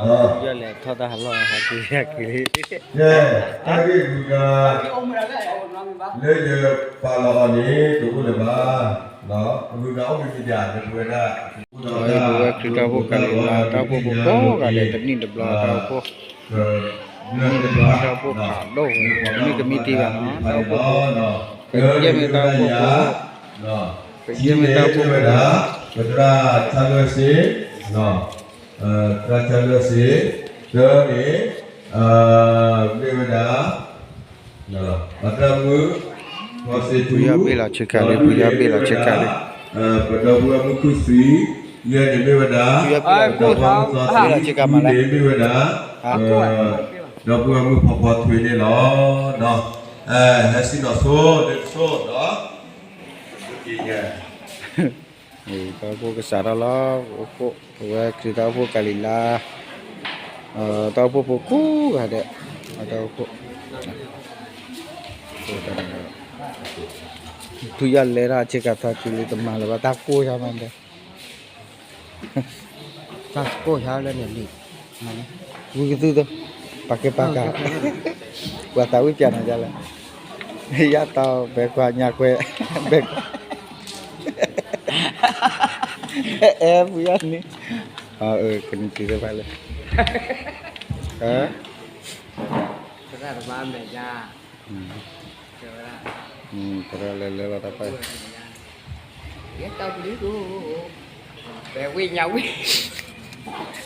ယလဲၤထီၣ်တၢ်ဟးလီၢ်ဟးက့ၤဟးက့ၤလံ, ကဲ, တၢ်ဂ့ၢ်ဂုၤဂၤ လၢယပာ်လီၤအီၤန့ၣ် တအိၣ်လၢၤဘၣ်, ဂုၤဂၤအိၣ်မံၤမံၤဒၣ် လၢပဝဲဒၣ် ပဝဲခရံာ်ဖိတၢ်အိၣ်ဖှိၣ်ကလံၤလါ တၢ်အိၣ်ဖှိၣ်ဖိကိးဂၤဒဲး တနံၣ်တဘျီတၢ်အိၣ်ဖှိၣ်, တနံၣ်တဘျီတၢ်အိၣ်ဖှိၣ်ဖးဒိၣ်ဝဲ တမ့ၢ်ကမံးတံၢ်ဘၣ်နီၤ တၢ်အိၣ်ဖှိၣ်ဖိ, ကယဲၢ်မ့ၢ်တၢ်အိၣ်ဖှိၣ်ဖိ, ကယဲၢ်မ့ၢ်တၢ်အိၣ်ဖှိၣ်ဖိ, ပသရၣ်ဆၣ်လွဲၣ်စ့, သရၣ်ဆၣ်လွဲၣ်စ့, သၢန့ၣ် မ့ၢ်ဝဲဒၣ် ပသရၣ်မုၣ် ဖီစ့ထူ, ဖုယီၢ်ဘ့ၣ်လီၤဆ့ကၤလံ, ဖုယီၢ်ဘ့ၣ်လီၤဆ့ကၤလံ, ပဒီပုၢ်ဝဲၢ်မုၣ်ခုၣ်ဆှံ, ယဲၢ်န့ၣ်မ့ၢ်ဝဲဒၣ် ပဒီပုၢ်ဝဲၢ်မုၣ်သီဆှံ, လွံၢ်န့ၣ်မ့ၢ်ဝဲဒၣ် ဒီပုၢ်ဝဲၢ်မုၣ်ဖီဖီထွ့န့ၣ်လီၤ. ဟဲစံၣ်နီၤဆိ လၢတဆိဒီး တၢ်အိၣ်ဖှိၣ်ကစးထီၣ်လီၤ, အိၣ်ဖှိၣ် ပဝဲခရံာ်တၢ်အိၣ်ဖှိၣ်ကလံၤလါ, တၢ်အိၣ်ဖှိၣ်ဖိကိးဂၤဒဲး, တၢ်အိၣ်ဖှိၣ် ဖုယီၢ်လဲၤထီၣ်ဆ့ကၤထီၣ်က့ၤလံ တမၤလၢၤဘၣ် တၢ်ကိၢ်ယါမးဒီး တၢ်ကိၢ်ယါလၢန့ၣ်လံ, ဝံကသုၣ်တ, ပာ်ကဲပာ်ကၤ, ပှၤသးဝံၣ်ပၠးနၤဒ်လဲၣ်, ယၢ်တီဘဲကွၢ်ညၣ်ကွဲ, ဘဲကွၢ်, အဲၣ်ဖုယီၢ်န့ၣ်, ကနံၤတုၤသ့ၣ်တဖၣ်လၢ သရၣ်တဘၣ်မဲာ်ညါ, သရၣ်လဲၤလဲၤလီၤတၢ်ပၢ်, ဝဲဝံၣ်ညါဝံၣ်,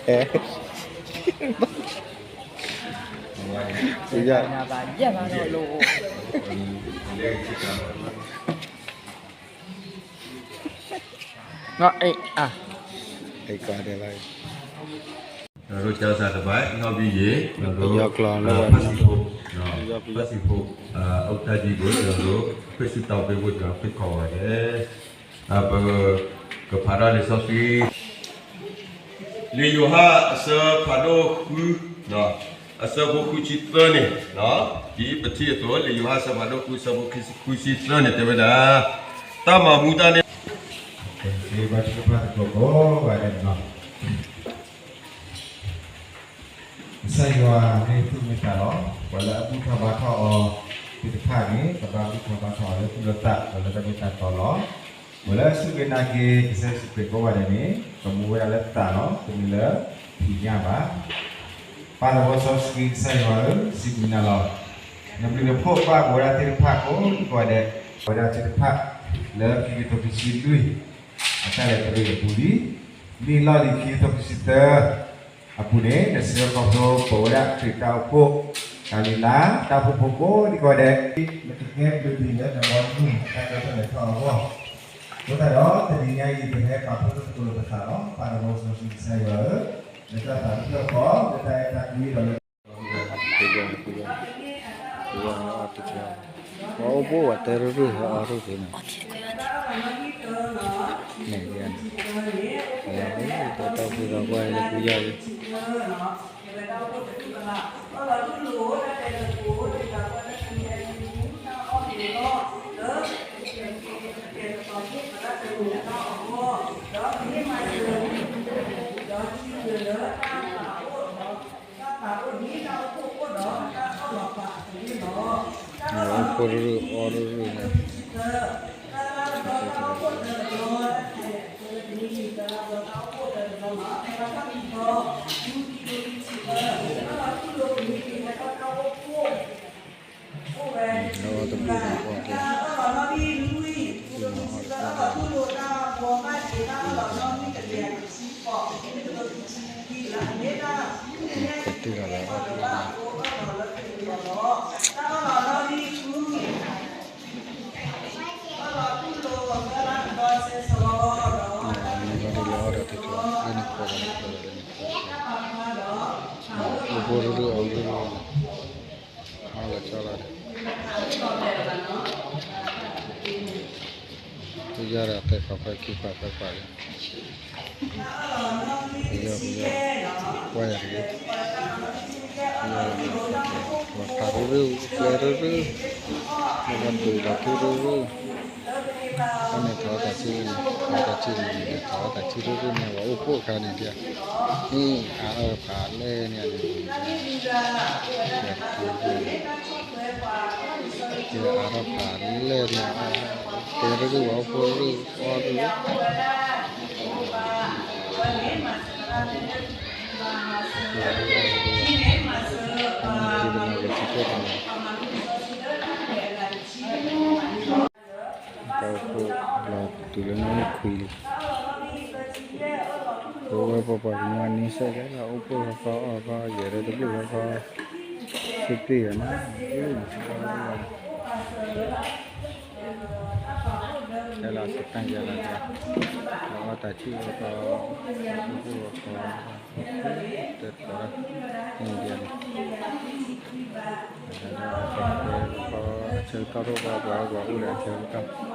အဲ, နီၢ်အ့ၣ်အါ, အဲၣ်ကွၢ်ဒဲးလီၤ. ဒီးကစၢ်တဘၣ် နီၢ်ဘံယ့ၣ်, ဒီး ပယီၤကျိာ်လၢ ဖါစံးဖိ, ဖါစံးဖိ, အုၣ်တၢ်ဒံးဘိ ဒီး ခွဲးစူးတၢ်အိၣ်ဖှိၣ်ဖိ ဒီး ခွဲးခီဝဲဒဲး, ပကဖးထီၣ်လံာ်စီဆှံ လံာ်ယိၤဟၣ်အဆၢဖးဒိၣ်ဃု, အဆၢဖိဃုဆံသၢန့ၣ်, ဒ်ပထံၣ်အသိး လံာ်ယိၤဟၣ်အဆၢဖးဒိၣ်ဃု အဆၢဖိဃုဆံသၢန့ၣ် တဲဝဲဒၣ်, တၢ်မၤမူတၢ်န့ၣ် ဘါထုကဖၣ်သကိးကိးဂၤဒဲးန့ၣ်လီၤ. ကစၢ်ယွၤမ့ၢ်သူၣ်မ့ၢ်သးလီၤ. ပှၤလၢအဘူၣ်ထီၣ်ဘါထီၣ်အီၤသ့ၣ်တဖၣ်န့ၣ် ကဘၣ်ဘူၣ်ထီၣ်ဘါထီၣ်အီၤလၢသူၣ်လၢသး ဒီးလၢတၢ်မ့ၢ်တၢ်တီလီၤ. ပှၤလၢအစူၢ်က့ၤနာ်က့ၤ ကစၢ်ယ့ၣ်ၡူးခရံာ်ကိးဂၤဒဲးန့ၣ် ကမူဝဲဒၣ်လၢသးလီၤ, တမ့ၢ်လၢဖံးညၣ်ဘၣ်. ပၢ်သးဘီစီဆှံကစၢ်ယွၤဧၢ, စံးဘျုးနၤလီၤ. နဘျုးနဖှိၣ်ဘၣ်ပဝဲဒၣ်သ့ၣ်တဖၣ်ကိးဒံကိးဂၤဒဲး, ပဝဲဒၣ်သ့ၣ်တဖၣ် လၢခံကထိခံဆံလွံၢ် အတၢ်လဲၤတရံးအပူၤလံ. နံၣ်လီၢ်လံၤခံကထိခံဆံသၢအပူၤန့ၣ် နဆှၢခီဖျိပဝဲဒၣ်ခရံာ်တၢ်အိၣ်ဖှိၣ် တၢ်လံၤလါ တၢ်အိၣ်ဖှိၣ်ဖိကိးဒံကိးဂၤဒဲး, နကကဲဘျုးဒံးလၢနဘီမုၢ်တၢ်ဒိၣ်ထီၣ်လဲၤထီၣ်အဂီၢ်, အဃိသတးဒီး တနံၤညါအံၤ ပဟဲပာ်ဖှိၣ်သကိးလိာ်ပသးလီၤ. ပၢ်သးဘီစီဆှံကစၢ်ယွၤဧၢ, နတၢ်သးခုထၢၣ်ဃီ နတၢ်အဲၣ်တၢ်ကွံဒီးလၢ ပှၤအိၣ်ဘိဝဲတဲရူၢ်ရူၢ် ဟဲအီၣ်ရူၢ်ဖဲန့ၣ်, န့ၣ်, တၢ်ဖုဒီးကွၢ်လၢဖုယီၢ်လံ, အိၣ်ဖိရူၢ်ရူၢ် အီၣ်ရူၢ်ရူၢ်န့ၣ်, လၢအီၣ်တဘျုးဒီးအီၣ်တဘျုး, ကတ့ၢ်ဒီးလၢအီၣ်တဘျုး, လၢအီၣ်တဘျုးလၢအီၣ်ဒီးတဘျုး, လၢနကွၢ်ဒီးနကွၢ်ဒီးလၢနကွၢ်, အိၣ်ဖိရူၢ်ရူၢ် အီၣ်ရူၢ်ရူၢ်န့ၣ်, အီၣ်လီၤကၠီလီၤဒီး ပယီၤဒီးတဲခီဖဲခံပာ်သၢပာ်လံ, ပယီၤ ပယီၤ ကွၢ်ယၤတဂ့ၤ, ပယီၤ ပှၤဖးရူၢ်ရူၢ် ကျဲရူၢ်ရူၢ်, ပှၤဒုးဒီးထူရူၢ်ရူၢ်, အန့ၣ်ထီၣ်တၢ်ထံၣ်, ထီၣ်တၢ်ထံၣ်န့ၣ် ထီၣ်တၢ်ထံၣ်ဒိၣ်ဒိၣ်န့ၣ် ပှၤအိၣ်ဖှိၣ်အခါန့ၣ်ဒ်, အါထီၣ်ဖးလဲၢ်န့ၣ်န့ၣ်, အါထီၣ်ဖးလဲၢ်န့ၣ်, တဲဒိၣ်ဒိၣ်ပှၤအိၣ်ဖှိၣ်ဒိၣ်အီၣ်ဒိၣ် တၢ်အိၣ်ဖှိၣ်လီၤတုၤလၢနီၢ်ခွံလံ, ပဝဲပပှၤကညီန့ဆၢၣ်လၢလၢအိၣ်ဖှိၣ်ဃီဃီအီၣ်ဃီ ယဲၢ်ဒီးတဘျုးဃီဃီ, စ့ပ့ၢ်ယၤနီၤ, ဟဲလီၤစတၢ်ယၤလီၤ, လီၤအီၣ်တၢ်ထံၣ်ဃီဃီ, အိၣ်ဖှိၣ်ဃီဃီ, တၢ်တပၤ, န့ၣ်ဒ်န့ၣ် အဆၢကတီၢ်တအိၣ်ဘၣ် ပှၤပှၤအိၣ်ဒီးအဆၢကတီ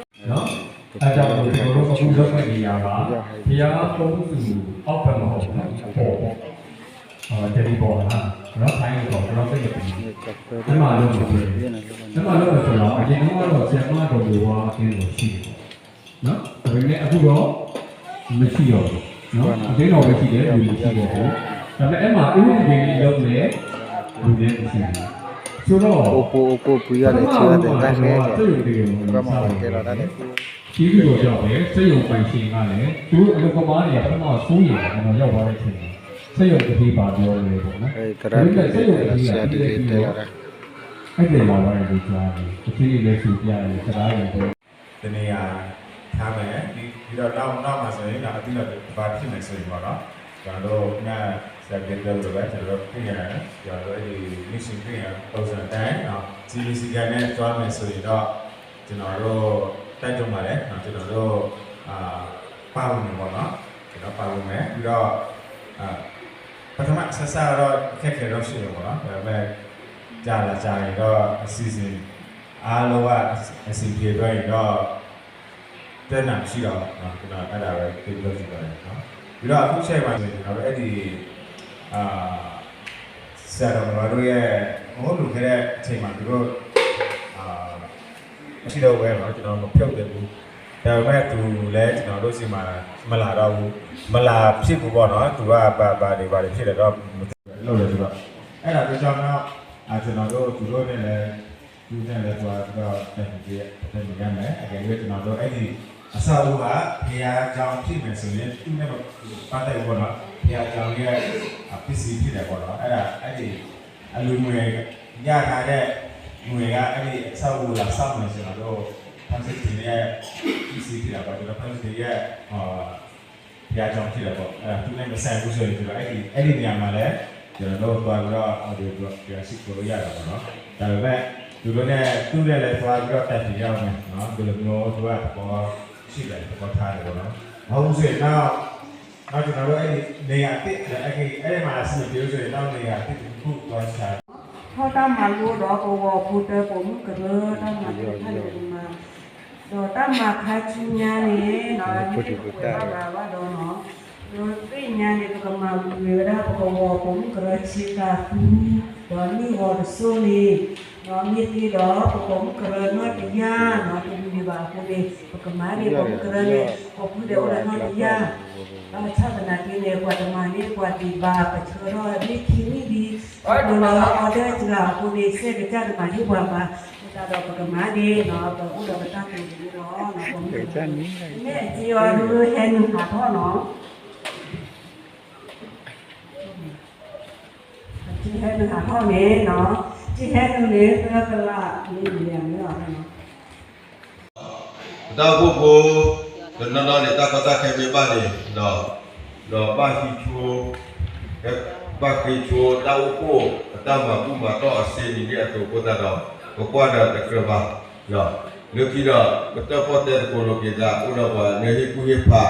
ၢ် အတၢ်အိၣ်ဖှိၣ်တကီၢ် ဘုရားသုံးဆူ အောက်ဘက်မဟုတ်ဘူးနော် အပေါ်ပေါ့ တမံၤပေါ်လား ကျွန်တော်ထိုင်နေတော့ ကျွန်တော်သိနေတယ် အဲ့မှာလုပ်မယ်ဆိုရင် အဲ့မှာလုပ်မယ်ဆိုတော့ အရင်တုန်းကတော့ ဆရာမတော်တွေဝါအသင်းတော်ရှိတယ်ပေါ့နော် ဒါပေမဲ့အခုတော့ မရှိတော့ဘူးနော် အသင်းတော်ပဲရှိတယ် လူမရှိတော့ဘူး ဒါပေမဲ့အဲ့မှာ အင်း အင်း လုပ်မယ် လူလည်းမရှိဘူး ဆိုတော့ အိၣ်ဖှိၣ်အိၣ်ဖှိၣ်ပှၤကညီ ပထမဆုံးက စက်ရုံတစ်ရုံကို စမယ် ကျေးဇူးတော်ကြောင့်ပဲ စက်ရုံပိုင်ရှင်ကလည်း သူတို့အလုပ်သမားတွေက ပထမစိုးရိမ်တယ် ကျွန်တော်ရောက်သွားတဲ့အချိန်မှာ စက်ရုံတစ်ထိပ်ပါပြောတယ်ပေါ့နော် ဒါပေမဲ့ စက်ရုံတစ်ထိပ်က ပြီးတဲ့ပြီးတော့ အဲ့ဒါလာသွားတယ်လို့ကြားတယ် တဖြည်းဖြည်းလဲဆူပြတယ် စကားတွေပြော တနေရာထားမယ် ပြီးပြီးတော့နောက်နောက်မှာဆိုရင်တော့အသီးတော့တစ်ပါးဖြစ်မယ်ဆိုရင်ပေါ့နော်ကျွန်တော်တို့ညဆရာပြောသလိုပဲကျွန်တော်တို့ပြင်ရတယ်ကျွန်တော်တို့အဲ့ဒီ mission ပြင်ရပုံစံအတိုင်းနော်စီမီစီကနဲ့သွားမယ်ဆိုရင်တော့ကျွန်တော်တို့တိုက်တွန်းပါတယ်နော်ကျွန်တော်တို့အာပါဝင်မယ်ပေါ့နော်ကျွန်တော်ပါဝင်မယ်ပြီးတော့အာပထမဆက်စတော့အခက်အခဲတော့ရှိတယ်ပေါ့နော်ဒါပေမဲ့ကြာလာကြာရင်တော့အစီအစဉ် အားလုံးကအဆင်ပြေသွားရင်တော့ပြဿနာမရှိတော့ဘူးနော်ကျွန်တော်အဲ့ဒါပဲပြောချင်ပါတယ်နော်ပြီးတော့အခုချိန်မှာဆိုရင်ကျွန်တော်တို့အဲ့ဒီအာဆရာတော်မတော်တို့ရဲ့ဟိုလူခဲ့တဲ့အချိန်မှာသူတို့အာရှိတော့ဝဲတော့ကျွန်တော်မဖြုတ်တယ်ဘူးဒါပေမဲ့သူလည်းကျွန်တော်တို့စီမှာမလာတော့ဘူးမလာဖြစ်ဘူးပေါ့နော်သူကဘာဘာတွေဘာတွေဖြစ်တယ်တော့မသိဘူးလို့လည်းဆိုတော့အဲ့ဒါတို့ကြောင့်တော့အာကျွန်တော်တို့သူတို့နဲ့လည်း သူနဲ့လည်းသွားပြီးတော့တိုင်ပင်တိုင်ပင်ရမယ်အကယ်၍ကျွန်တော်တို့အဲ့ဒီအဆောက်အဦးကဘုရားကျောင်းဖြစ်မယ်ဆိုရင်သူနဲ့ပတ်သက်ပြီးတော့ဘုရားကျောင်းရဲ့အပစ္စည်းဖြစ်တယ်ပေါ့နော်အဲ့ဒါအဲ့ဒီအလူငွေရထားတဲ့ငွေကအဲ့ဒီအဆောက်အဦးလာဆောက်မယ်ဆိုတော့ဖမ်းစစ်တင်ရဲ့ပစ္စည်းဖြစ်တာပေါ့ကျွန်တော်ဖမ်းစစ်တင်ရဲ့အာ ဘုရားကျောင်းဖြစ်တယ်ပေါ့အဲဒါသူနဲ့မဆိုင်ဘူးဆိုရင်ကျွန်တော်အဲ့ဒီအဲ့ဒီနေရာမှာလည်းကျွန်တော်တို့သွားပြီးတော့ audio ပြောရှိလို့ရတာပေါ့နော်ဒါပေမဲ့သူတို့နဲ့သူ့နဲ့လည်းသွားပြီးတော့တိုင်ပင်ရအောင်မယ်နော်ဒီလိုမျိုးသူကသဘောရှိတယ်သဘောထားတယ်ပေါ့နော်မဟုတ်ဘူးဆိုရင်တော့နောက်ကျွန်တော်တို့အဲ့ဒီနေရာအသစ်အဲ့ဒီအဲ့ဒီမှာအဆင်ပြေလို့ဆိုရင်နောက်နေရာအသစ်တစ်ခုသွားရှာ ထီၣ်တၢ်မၤလိဒီးပဂီၢ်ဖိတၢပိာ်မုၣ်ကရၢတၢ်မၤလိဖးယိၣ်ကမၤ ဒီးတၢ်မၤခါဆူညါန့ၣ် မ့ၢ်တပှဲၤဘၣ်ဘၣ်ဒီးနီၤ ဒီးသ့ၣ်ညါန့ၣ် ပကမၤဝံၤဝဲဒၣ်ပကဝီၤပိာ်မုၣ်ကရၢဆံးကၤသူ ဒီးနံၣ်ဂီၤတစိၢ်န့ၣ် ဒီးမ့ၢ်သ့ဒီးပပိာ်မုၣ်ကရၢနီၢ်တယၢ်နီၤ တမံၤဘၣ်အဃိန့ၣ် ပကမၤန့ၣ်ပိာ်မုၣ်ကရၢန့ၣ် ကီၢ်ပူၤဒီးအိၣ်ဒီးနီၢ်တယၢ် ဘၣ်ဆၣ်သနာ်က့န့ၣ် ပှၤတမၤန့ၣ်ပှၤဒံးဘၣ် ပဆၢထီၣ်မ့ၢ်ခံနံၣ်ဒံး ဒီးလီၤအီၤဒၣ်စှၤအဃိန့ၣ် စဲကစၢ်တမၤဟ့ၣ်ပှၤဘၣ် မ့ၢ်သးဒီးပကမၤန့ၣ်နီၤ ပအိၣ်ဒီးပတၢ်ကိးဒ်န့ၣ်လီၤနီၤ ပမ့ၢ်အစ့အီၤဒုးဟဲနုာ်ဟးထီၣ်နီၤ အစ့ဟဲနုာ်ဟးထီၣ်န့ၣ်နီၤ စ့ဟဲနုာ်န့ၣ် သၢကလးန့ၣ်န့ၣ် မ့ၢ်အီၤနီၤ ပတၢ်အိၣ်ဖှိၣ်ဖိ တနီၤနီၤန့ၣ် တၢ်ကီတၢ်ခဲမ့ၢ်ဘၣ်န့ၣ်ဒီး ဒီးဘၣ်ဟံးဆိ ဘၣ်ဃ့ဆိတၢ်အိၣ်ဖှိၣ် အတၢ်မၤဘူၣ်မၤတီၢ်အစ့နံၤဒ်အသိးအဃိသတးဒီး ပကွၢ်ဒီးတကြၢးဘၣ် လၢခံဒီး ပတၢ်ပီၣ်တဲသကိးလိာ်က့ၤသး အိၣ်ဒီးပှၤလၢဟ့ၣ်ကူၣ်ဟ့ၣ်ဖး ထီၣ်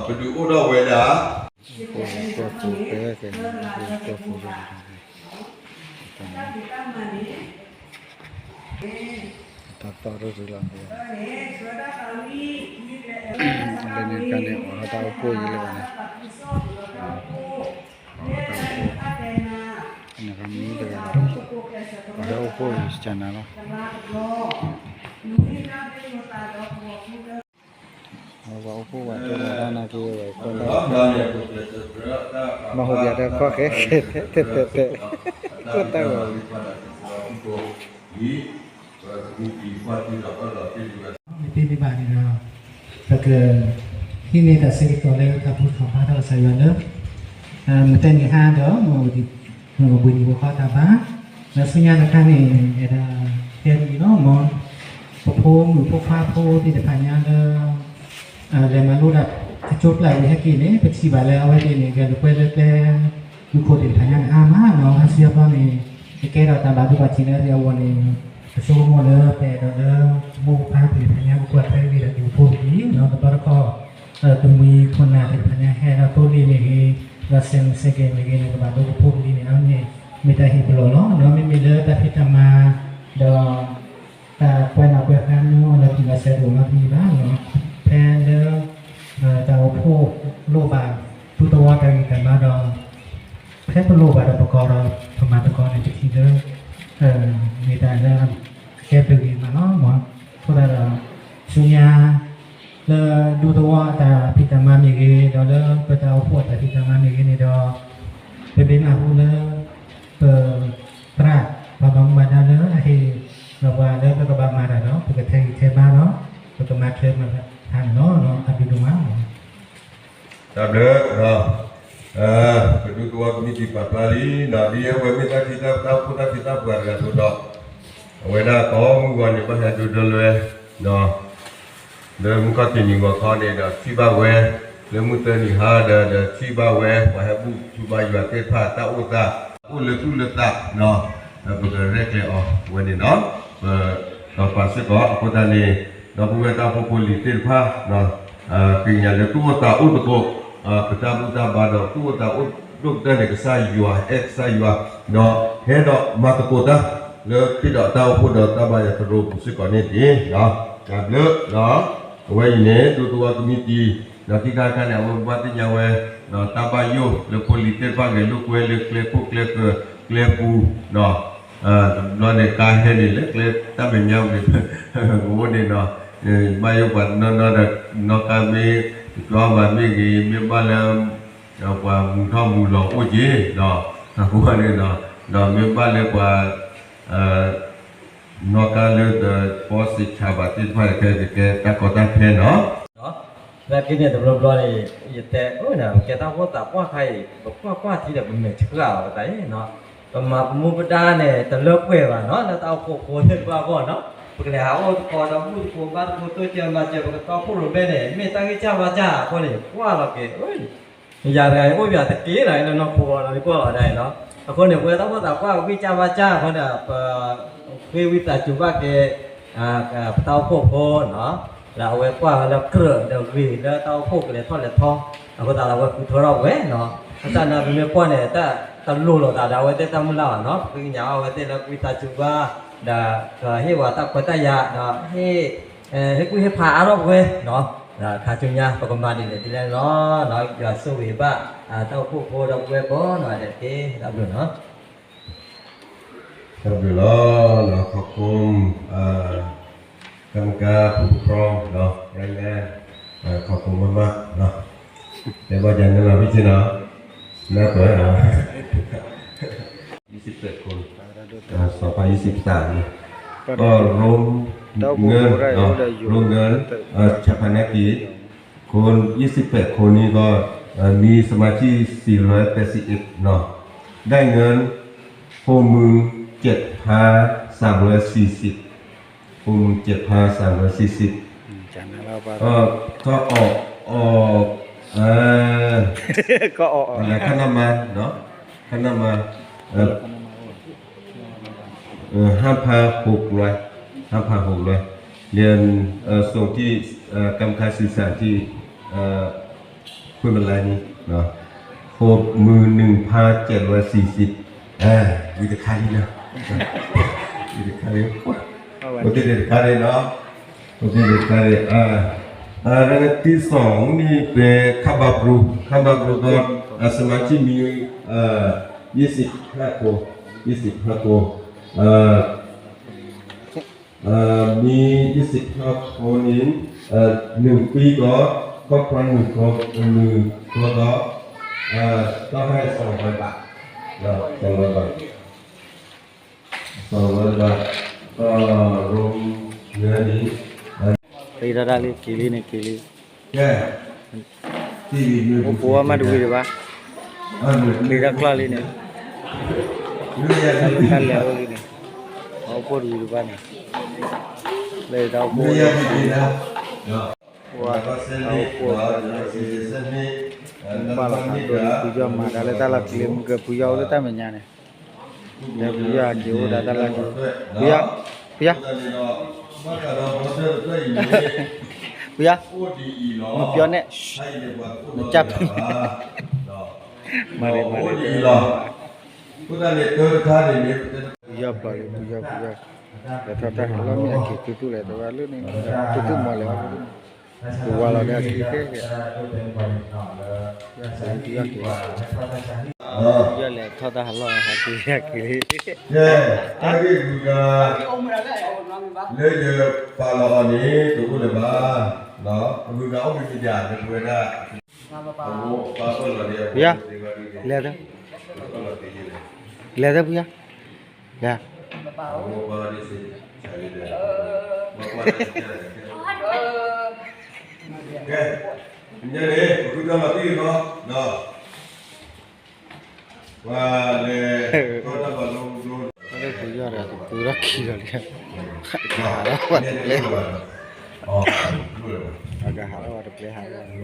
ဖိထီၣ်ဒီးလၢပသးဒီး ပဒုးအိၣ်ထီၣ်ဝဲဒၣ် တၢ်ဖံးတၢ်မၤန့ၣ် တၢ်သီၣ်ရူၢ်ရူၢ်လီၤန့ၣ်, လၢန့ၣ်တခါန့ၣ် အီၣ်ဟီၣ်တၢ်အိၣ်ဖှိၣ်ယံၤလၢၤဘၣ်န့ၣ်, အီၣ်ဟီၣ်တၢ်အိၣ်ဖှိၣ်, န့ၣ်ခီမ့ၢ်တဂၤလီၤ, အီၣ်ဟီၣ်အိၣ်ဖှိၣ်ယံၤစနၤလီၤ, အဝဲအိၣ်ဖှိၣ်ဝဲတဲဝဲဒၣ်နာ်က့ဝဲ ကီၢ်တၢ်အိၣ်ဖှိၣ်, မၤဟူးယၤဒီးခီၣ်ဃဲဃဲ တဲတဲတဲ, ကီၢ်တၢ်ဂီၤ မ့ၢ်တ့ၢ်လံဘၣ်န့ၣ်ဒီး ပကဟံးန့ၢ်တၢ်ဆၢကတီၢ်လၢတၢ်ဘူၣ်ထီၣ်ဘါထီၣ်ကစၢ်ယွၤလၢ မုၢ်တနံၤဟါဒီး မုၢ်ဘှံးနံၤဖိဃီတၢ်ဘါ, ဒီးဆူညါတခါန့ၣ် အဲၣ်ဒိးတဲဒ်အံၤလီၤ, မ်ပဖိမုၣ်ဖိခွါဖိသ့ၣ်တဖၣ်ညါလၢ လဲၤမၤလိတၢ်အကၠိပျၢ်ဝံၤဟဲက့ၤန့ၣ် ပထံၣ်ဘၣ်လၢအဝဲသ့ၣ်န့ၣ် ဂဲၤလိာ်ကွဲလၢကျဲ မူခိၣ်သ့ၣ်တဖၣ်ညါန့ၣ်အါမးနီၤ, အါစုအါဘျီန့ၣ် ကကဲထီၣ်တၢ်ဘၣ်ဒိဘၣ်ထံးလၢအဂီၢ်န့ၣ် ပဆိကမိၣ်လၢပအဲၣ်ဒိးလၢ မိၢ်ပၢ်သ့ၣ်တဖၣ်ညါကကွၢ်ထွဲက့ၤဒီးက့ၤပဖိပလံၤနီၤ, တဘျီတခီၣ် တမှံၤခိၣ်နၢ်သ့ၣ်တဖၣ်ညါဟဲဒီးသိလ့ၣ်မ့ၢ်ဂ့ၤ, ဒီးစဲးမုၢ်စဲးကဲးမ့ၢ်ဂ့ၤန့ၣ် ကဘၣ်ဒိကဖိပလံၤန့ၣ် အန့ၣ်မ့ၢ်တၢ်ဟ့ၣ်ပလီၢ်လီၤနီၤ, မ့မ့ၢ်လၢတၢ်ဖံးတၢ်မၤ ဒီး တၢ်ကွဲးနီၣ်ကွဲးဃါနီၤ လီၤတံၢ်လီၤဆဲးတအိၣ်နီတမံၤဘၣ်နီၤ, ဖဲလၢ တၢ်အိၣ်ဖှိၣ်လိၣ်ဘၣ် ဒူသဝီတၢ်ဂံၢ်တၢ်ဘါဒီး ဖဲပလိၣ်ဘၣ်ဒီးပကီၢ်ဒီး ပမၤသကိးန့ၣ် ပထံၣ်လၢ မ့ၢ်တၢ်လၢ ကဲဘျုးဂ့ၤမးလီၤ. အဃိသတးဒီး ဆူညါ လၢဒူသဝီအတၢ်ဖံးတၢ်မၤမ့ၢ်ဂ့ၤ ဒီးလၢပတၢ်အိၣ်ဖှိၣ်အတၢ်ဖံးတၢ်မၤမ့ၢ်ဂ့ၤန့ၣ်ဒီး ပဘၣ်နၢ်ဟူလၢ ပသရၣ် ပှၤဘၣ်မူဘၣ်ဒါလၢအဟ့ၣ်လီၤပှၤလၢပကဘၣ်မၤတၢ်ဒီး ပကထဲးဂံၢ်ထဲးဘါဒီး ပကမၤထွဲမၤတၢ်န့ၣ်လီၤ. အဘျုးဒိၣ်မး တၢ်ဘျုး, ပဒူသဝီကမံးတံာ်ပာ်ဖျါလံ, ဒ်အဝဲမ့ၢ်တၢ်ခံးတၢ် တၢ်အိၣ်ဖှိၣ်တၢ်ဖံးတၢ်ပှၢ်တဂၤအသိးဒီး အဝဲဒၣ်ကိးမုၢ်ဂီၤန့ၣ် ဘၣ်ဟဲဒိးဒိလၢ လၢမုၢ်ခီၣ်ထံးနံၤဂီၤခီန့ၣ်ဒီး ထံၣ်ဘၣ်ဝဲ, လၢမုၢ်သၢနံၤဟါဒီး ဒီးထံၣ်ဘၣ်ဝဲ ပှၤဟဲဘူၣ်ထူဘါယွၤသ့ၣ်တဖၣ် တၢ်အိၣ်သး အိၣ်လၢသူၣ်လၢသး, ပကရဲၣ်ကျဲၤအီၤဝဲန့ၣ်နီၤ, ပဒီးပာ်စ့ၢ်ကီး အဃိသတးန့ၣ် ဒီပုၢ်ဝဲၢ်တၢ်အိၣ်ဖှိၣ်ဖိလံၤသ့ၣ်တဖၣ် ဃ့ကညးလၢသူၣ်အိၣ်သးအိၣ်သကိး, ပတၢ်ဘူၣ်တၢ်ဘါဒီးသူၣ်အိၣ်သးအိၣ်ဒိၣ်ကတၢၢ်န့ၣ် ကစၢ်ယွၤ အဲၣ်ကစၢ်ယွၤ, ဒီးဟဲဒီးမၤသကိးတၢ် လၢခရံာ်ဒီးတၢ်အိၣ်ဖှိၣ်ဒီးတၢ်ဘါယွၤသရိာ်ပူၤစ့ၢ်ကီးန့ၣ်တက့ၢ်. တၢ်ဘျုး, အဝဲအံၤန့ၣ် ဒူသဝီကမံးတံာ် ဒီးခံခါတခါန့ၣ် အဝဲဘၣ်သ့ၣ်ညါဝဲ ဒီးတၢ်ဘၣ်ယိၣ်လၢဖိလံၤသ့ၣ်တဖၣ်ဂဲၤလိာ်ကွဲလၢ ကျဲခိၣ်ကျဲဃၢၤ ကျဲပူၤ, တဘျီန့ၣ် ကါဟဲန့ၣ်လၢကျဲတၢ်မဲာ်ညါဝံၤ ပအိၣ်န့ၣ်ဒီး ဘၣ်ယိၣ်ပှၤနီၢ်နီၢ်ဒီး နီၢ်ကါမ့ၢ် တကျီဘၣ်မ့ၢ်ဂ့ၤ မ့ၢ်ဘၣ်လၢ ပှၤမူၤထီၣ်မူၤလီၤအိၣ်က့ၤဒီး အဃိန့ၣ်ဒီး ဒီးမ့ၢ်ဘၣ်လၢပှၤ နီၢ်ကါလၢပီစ့းဆးဘၣ်သ့ၣ်တဖၣ်န့ၣ် ကဲကကဲတၢ်ကီတၢ်ခဲနီၤ. လၢခံန့ၣ်တဘျီဘျီန့ၣ် ယတဲအိၣ်န့ၣ် ပကဲတၢ်အိၣ်ဖှိၣ်သးပှၢ်ခါအံၤ ပကွၢ်ကွၢ်ထံဒီးပမဲာ်ဆှးအီၤပသးအံၤနီၤ, ပမၤပမူပဒါန့ၣ် တလၢပှဲၤဘၣ်နီၤ လၢတၢ်အိၣ်ဖှိၣ်ဖိသ့ၣ်တဖၣ်အဂီၢ်နီၤ, ပကလဲၤဟးအိၣ်သကိးဒီးဘူၣ်သကိးဘါသကိး တိစၢၤမၤစၢၤ ပကတီခိၣ်ရိၣ်မဲန့ၣ် မ့ၢ်တၢ်ဂံၢ်စၢ်ဘါစၢ်အဃိန့ၣ် ကွၢ်လီၤက့ၤ ယၤတဂၤအံၤအိၣ်ယၤတက့ၢ်လီၤ လၢနီၢ်ခိအီၤလီၤ ယကွၢ်လီၤဒၣ်အံၤနီၤ, အဃိန့ၣ် ပဝဲတၢ်အိၣ်ဖှိၣ်သးပှၢ်ဝံၣ်ကၢ်ဘါကၢ်အဃိန့ၣ် ပ ဃ့ဝံသးစူၤဘၣ်က့ၤ ပတၢ်အိၣ်ဖှိၣ်ဖိနီၤ, ဒီးအဝဲကွၢ်ဝဲလၢကြၢးဒီးဂ့ၤလၢတၢ်အိၣ်ဖှိၣ်ကလဲၤထီၣ်လဲၤထီ, အဃိသတးဒီးအဝဲဃုထၢထီၣ်ဝဲနီၤ, ဘၣ်ဆၣ်န့ၣ် ပမ့ၢ်ကွၢ်န့ၣ် တၢ်တလိၤလိာ်သးဒီးအဝဲသ့ၣ်တၢ်မုၢ်လၢ်ဘၣ်နီၤ, ပဃ့ကညးအီၤအဝဲသ့ၣ်လၢဝံသးစူၤဘၣ်, ဒီးဟ့ၣ်ဝဲတၢ်ခွဲးတၢ်ယာ်ဒီး ဟ့ၣ်ကူၣ်ဟ့ၣ်ဖးအါထီၣ်ပဝဲနီၤ, ဒီးခါဆူညါ ပကမၤဒ်လဲၣ်ဒ်လဲၣ်လီၤ, ယွၤဆိၣ်ဂ့ၤဘၣ် တၢ်အိၣ်ဖှိၣ်ဖိဒီပုၢ်ဝဲၢ်ကိးနီၢ်ဂၤဒဲးတက့ၢ်, တၢ်ဘျုးနီၤ. တၢ်ဘျုးလီၤ, ခီၣ်ခိၣ် ကမကၤ ผู้ปกครอง ရလဲ ခီၣ်ခိၣ်မးမး, တဲဘၣ်ယၤန့ၣ်လီၤ ဖံဆ့နီၤ, နၢ်ပၢၢ်နီၤ, ยี่สิบเอ็ดคน สองพันยี่สิบสาม ก็รวมเงิน รวมเงิน ชาปนกิจ คน ยี่สิบแปด คนนี้ก็ เอ่อ มีสมาชิก สี่ร้อยแปดสิบเอ็ด เนาะ ได้เงิน หกหมื่นเจ็ดพันสามร้อยสี่สิบ หกหมื่นเจ็ดพันสามร้อยสี่สิบ ก็ ก็ออก ออก เอ่อ ก็ออก อะไร ค่าน้ำมัน เนาะ ค่าน้ำมัน เอ่อ เอ่อ ห้าพันหกร้อย ห้าพันหกร้อย เรียน เอ่อ ส่งที่ เอ่อ กรมการศึกษาที่ เอ่อ ห้วยมันไลนี่เนาะ หกหมื่นหนึ่งพันเจ็ดร้อยสี่สิบ เออ มีแต่ค่านี้นะ มีแต่ค่านี้ အိၣ်တ့ၢ်တခါန့ၣ်နီၤ, အိၣ်တ့ၢ်တခါန့ၣ်, အ တံၤစီၣ်န့ၣ် ပခါဘၣ်ပြူၤ, ခါဘၣ်ပြူၤဒီး အစမၤဆံမံၤ ယ့ၣ်စံးဟးကိ, ယ့ၣ်စံးဟးကိ, မံၤယ့ၣ်စံးဟးကိန့ၣ် နုၢ်ပံၤဒီး ခီၣ်ခွါနုၢ်ကီ, နုၢ်ကီဒီး တၢ်ဟဲစီၤဝဲဘၣ်, စီၤဝဲဘၣ်, စီၤဝဲဘၣ်, ရိမ့ၤန့ၣ် တၢ်ဒၣ်လံ က့ၤလံန့ၣ် က့ၤလံ, အိၣ်ပူၤအီၣ်မးတဝံၤဒံးဘၣ်, လံတၢ်ကျီၢ်လံန့ၣ်, တၢ်လဲၤအိၣ်လံန့ၣ်, အိၣ်ပူၤတဝံၤဒံးဘၣ်န့ၣ်, လၢတၢ်အိၣ်ပူၤ, ဝါ, တၢ်အိၣ်ပူၤ, ဘၣ်လီၤသးဒိၣ်န့ၣ် ဖုယီၢ်မၤတၢ်လၢတၢ်လီၢ်ခံလံ မုၢ်ကဖုယီၢ်အိၣ်လၢတၢ်မဲာ်ညါန့ၣ်, ဒီးဖုယီၢ်က့ၤအိၣ်ဒီးတၢ်လီၢ်ခံ, ဖုယီၢ်, ဖုယီၢ်, ဖုယီၢ်, မပြောနဲ့, မကြပ်, မၤန့ၣ်, မၤန့ၣ်, ဖုယီၢ်ပျီၤလံ ဖုယီၢ်, ဖုယီၢ်, လဲၤထီၣ်တၢ်ဟးလီၢ်မ့ၢ်အက့ၤသုသူၣ်လဲၣ် တဝဲလၢန့ၣ်, သုသူၣ်မီၤလဲၣ်, ပဝါလီၤဒီးအက့ၤခဲခဲ, ဖုယီၢ်က့ၤ, ဖုယီၢ်လဲၤထီၣ်တၢ်ဟးလီၢ်ဟးက့ၤက့ၤလံ, ကဲ, တၢ်ဂ့ၢ်ဂုၤဂၤ လၢယပာ်လီၤအီၤန့ၣ် တအိၣ်လၢၤဘၣ်, ဂုၤဂၤအိၣ်မံၤမံၤဒၣ် လၢပဝဲဒၣ်, ဖုယီၢ်, လဲၤ, လဲၤ, ဖုယီၢ်, လဲၤ, ကဲ, ညါန့ၣ် ပဃုတၢ်လီၤတံၢ်လီၤ, ပှၤလဲၤထီၣ်တၢ်ဘၣ်လိၤလိၤ, တၢ်လၢပယီၤဒီး တပူၤထီၣ်ခံလီၤလံ, ကဟးထီၣ်ဝဲတပျဲ, ကဟးထီၣ်ဝဲတပျဲဟးထီၣ်ဝဲ,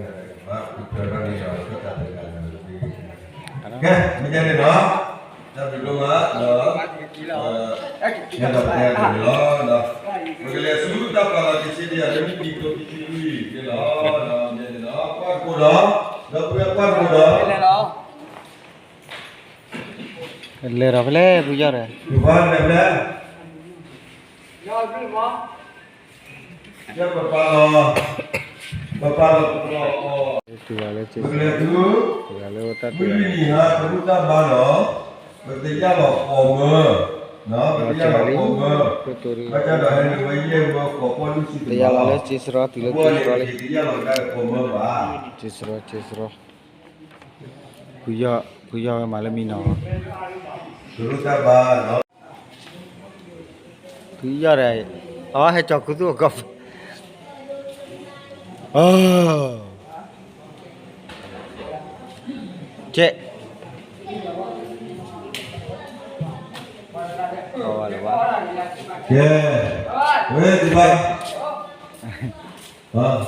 ကဲ, မ့ၢ်န့ၣ်လီၤ, တၢ်ဘျုးဒိၣ်မး, မ့ၢ်ဒီးပတဲအပူၤန့ၣ်လီၤ, ပကလဲၤဆူတၢ်ပာ်လီၤက့ၤစ့ဒံးယၤလၢမုၢ်ခံကထိခံဆံလွံၢ်န့ၣ်လီၤ, မ့ၢ်န့ၣ်လီၤ ကွၢ်တကိးဒီး, ဒီပုၢ်ဝဲၢ်ကွၢ်တကိးဒီး, လဲၤဒီးဖဲလဲၣ် ပယီၤဒီး, လဲၤဖဲလဲၣ်, ပပာ်လီၤ, ပပာ်လီၤ, ပကလဲၤဆူ, မုၢ်လွံၢ်နံၤဟါ တမူတၢ်ဘါဒီး, ပတယၢ်လီၤပိာ်မၢ, ပတယၢ်လီၤပိာ်မၢ, ဘၣ်ဆၣ်ဒီးဟဲနုာ်ဝဲယဲၢ်မၢဃိးပီၢ်လွံၢ်ဆံတဘါလီၤ, ပယၢ်လီၤဒၣ်ပိာ်မၢဘၣ်, ဖုယီၢ်ဝဲမၤလၢမံနီၤ, ဖုယီၢ်ဒီး, အဝဲဟဲကၠီၤခူသူၣ်အကီၢ်, ကဲ, ကဲ, ဝဲတဘၣ်,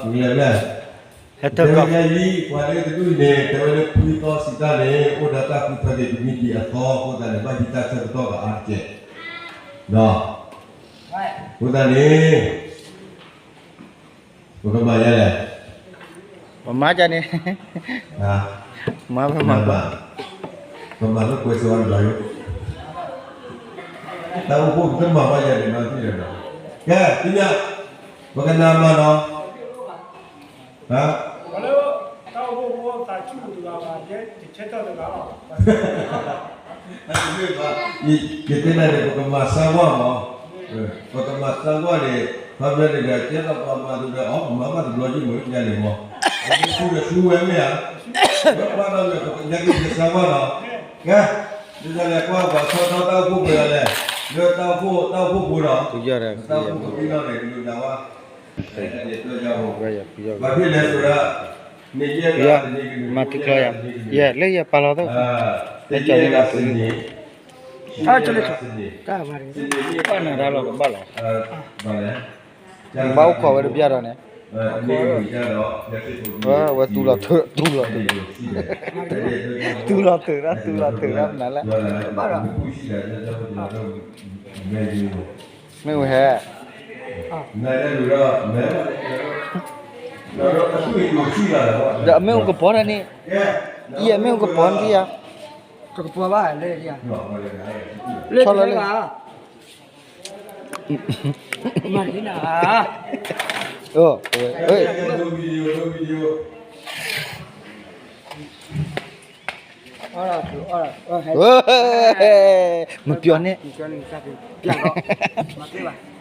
လဲၤလဲၤ, ဟဲထၢၣ်ကီၢ်, တဲဝဲဒ်အံၤ ပှၤလၢတဒူၣ်အံၤန့ၣ် တဲဝဲလၢဖုသီစံးတၢ်န့ၣ် အိၣ်ဒီးတၢ်ဃုထၢက့ၤတမံၤဒံးအသီအဃိသတးန့ၣ် ဘၣ်ဟံးတၢ်ဆၢကတီၢ်ကအါတက့ၢ်, အဃိသတးန့ၣ် ပကမၤယဲလဲၣ်, ပမၤကန့ၣ်, မၤပမၤ, ပမၤလၢကွဲးစၢၤဝဲတဘျီ, တၢ်အိၣ်ဖှိၣ်ပတမၤဘၣ်ယဲန့ၣ်နီၤ, ကဲ, သ့ၣ်ညါ, ပကနၣ်မၤနီၤ, တၢ်အိၣ်ဖှိၣ်ဖိသးဆူၣ်တဂၤဘၣ်, ယဲတဆၢထၢၣ်တဂၤလီၤ, ယတဲနၤန့ၣ် ပကမၤစၢၤဝဲမး, ပကမၤစၢၤဝဲန့ၣ် ခီဖျိန့ၣ်ဒီး ကဲထီၣ်ပှၤမၤသးဒီး အီၣ် ပမၤဘၣ်တဘျီဒ်မ့ၢ်ညါန့ၣ်မး, ပကဆူဒီးဆူဝဲမ့ၢ်ဧါ, ပဘၣ်ဒီး ပကညါက့ၤကစၢၤဝဲလီၤ, ကဲ, ဒ်သိးလဲၤကွၢ်ပှၤဆီၣ်ထွဲတၢ်အိၣ်ဖှိၣ်ပှဲၤလီၤလဲၣ်, လၢတၢ်အိၣ်ဖှိၣ် တၢ်အိၣ်ဖှိၣ်ဖိဒီး, တၢ်အိၣ်ဖှိၣ်ဖိသံလီၤန့ၣ် ကလူၤနၤဝဲ ဘၣ်ဖဲလဲၣ်ဆိဒၣ်, မၤတံၤကျီယၤ, ယဲ လၢယပာ်လီၤသ့ၣ်, လၢကၠီၤလံ, တၢ်ဘၣ်, ပာ်နၤတၢ်လီၤကဘၣ်လီၤ, ဘၣ်အိၣ်ခိးဝဲတဘျီဒီးန့ၣ်, ဝဲတူၢ်လီၤ, တူၢ်လီၤ, တူၢ်လီၤတၢၢ်ဒၣ်, တူၢ်လီၤတၢၢ်ဒၣ်, တူၢ်လီၤတၢၢ်ဒၣ်, ဘၣ်ဒီး မ့ၢ်ဝဲဟဲ, ဒီးအမ့ၣ်အူကပီၤတၢ်န့ၣ်, အံၤအမ့ၣ်အူကပီၤန့ၣ်ယၤ, ကပီၤဘၣ်လၢ, ဆီလီၤလၢ, မၤဒ်နၤ အိၣ် ဝဲ မပျီန့ၣ်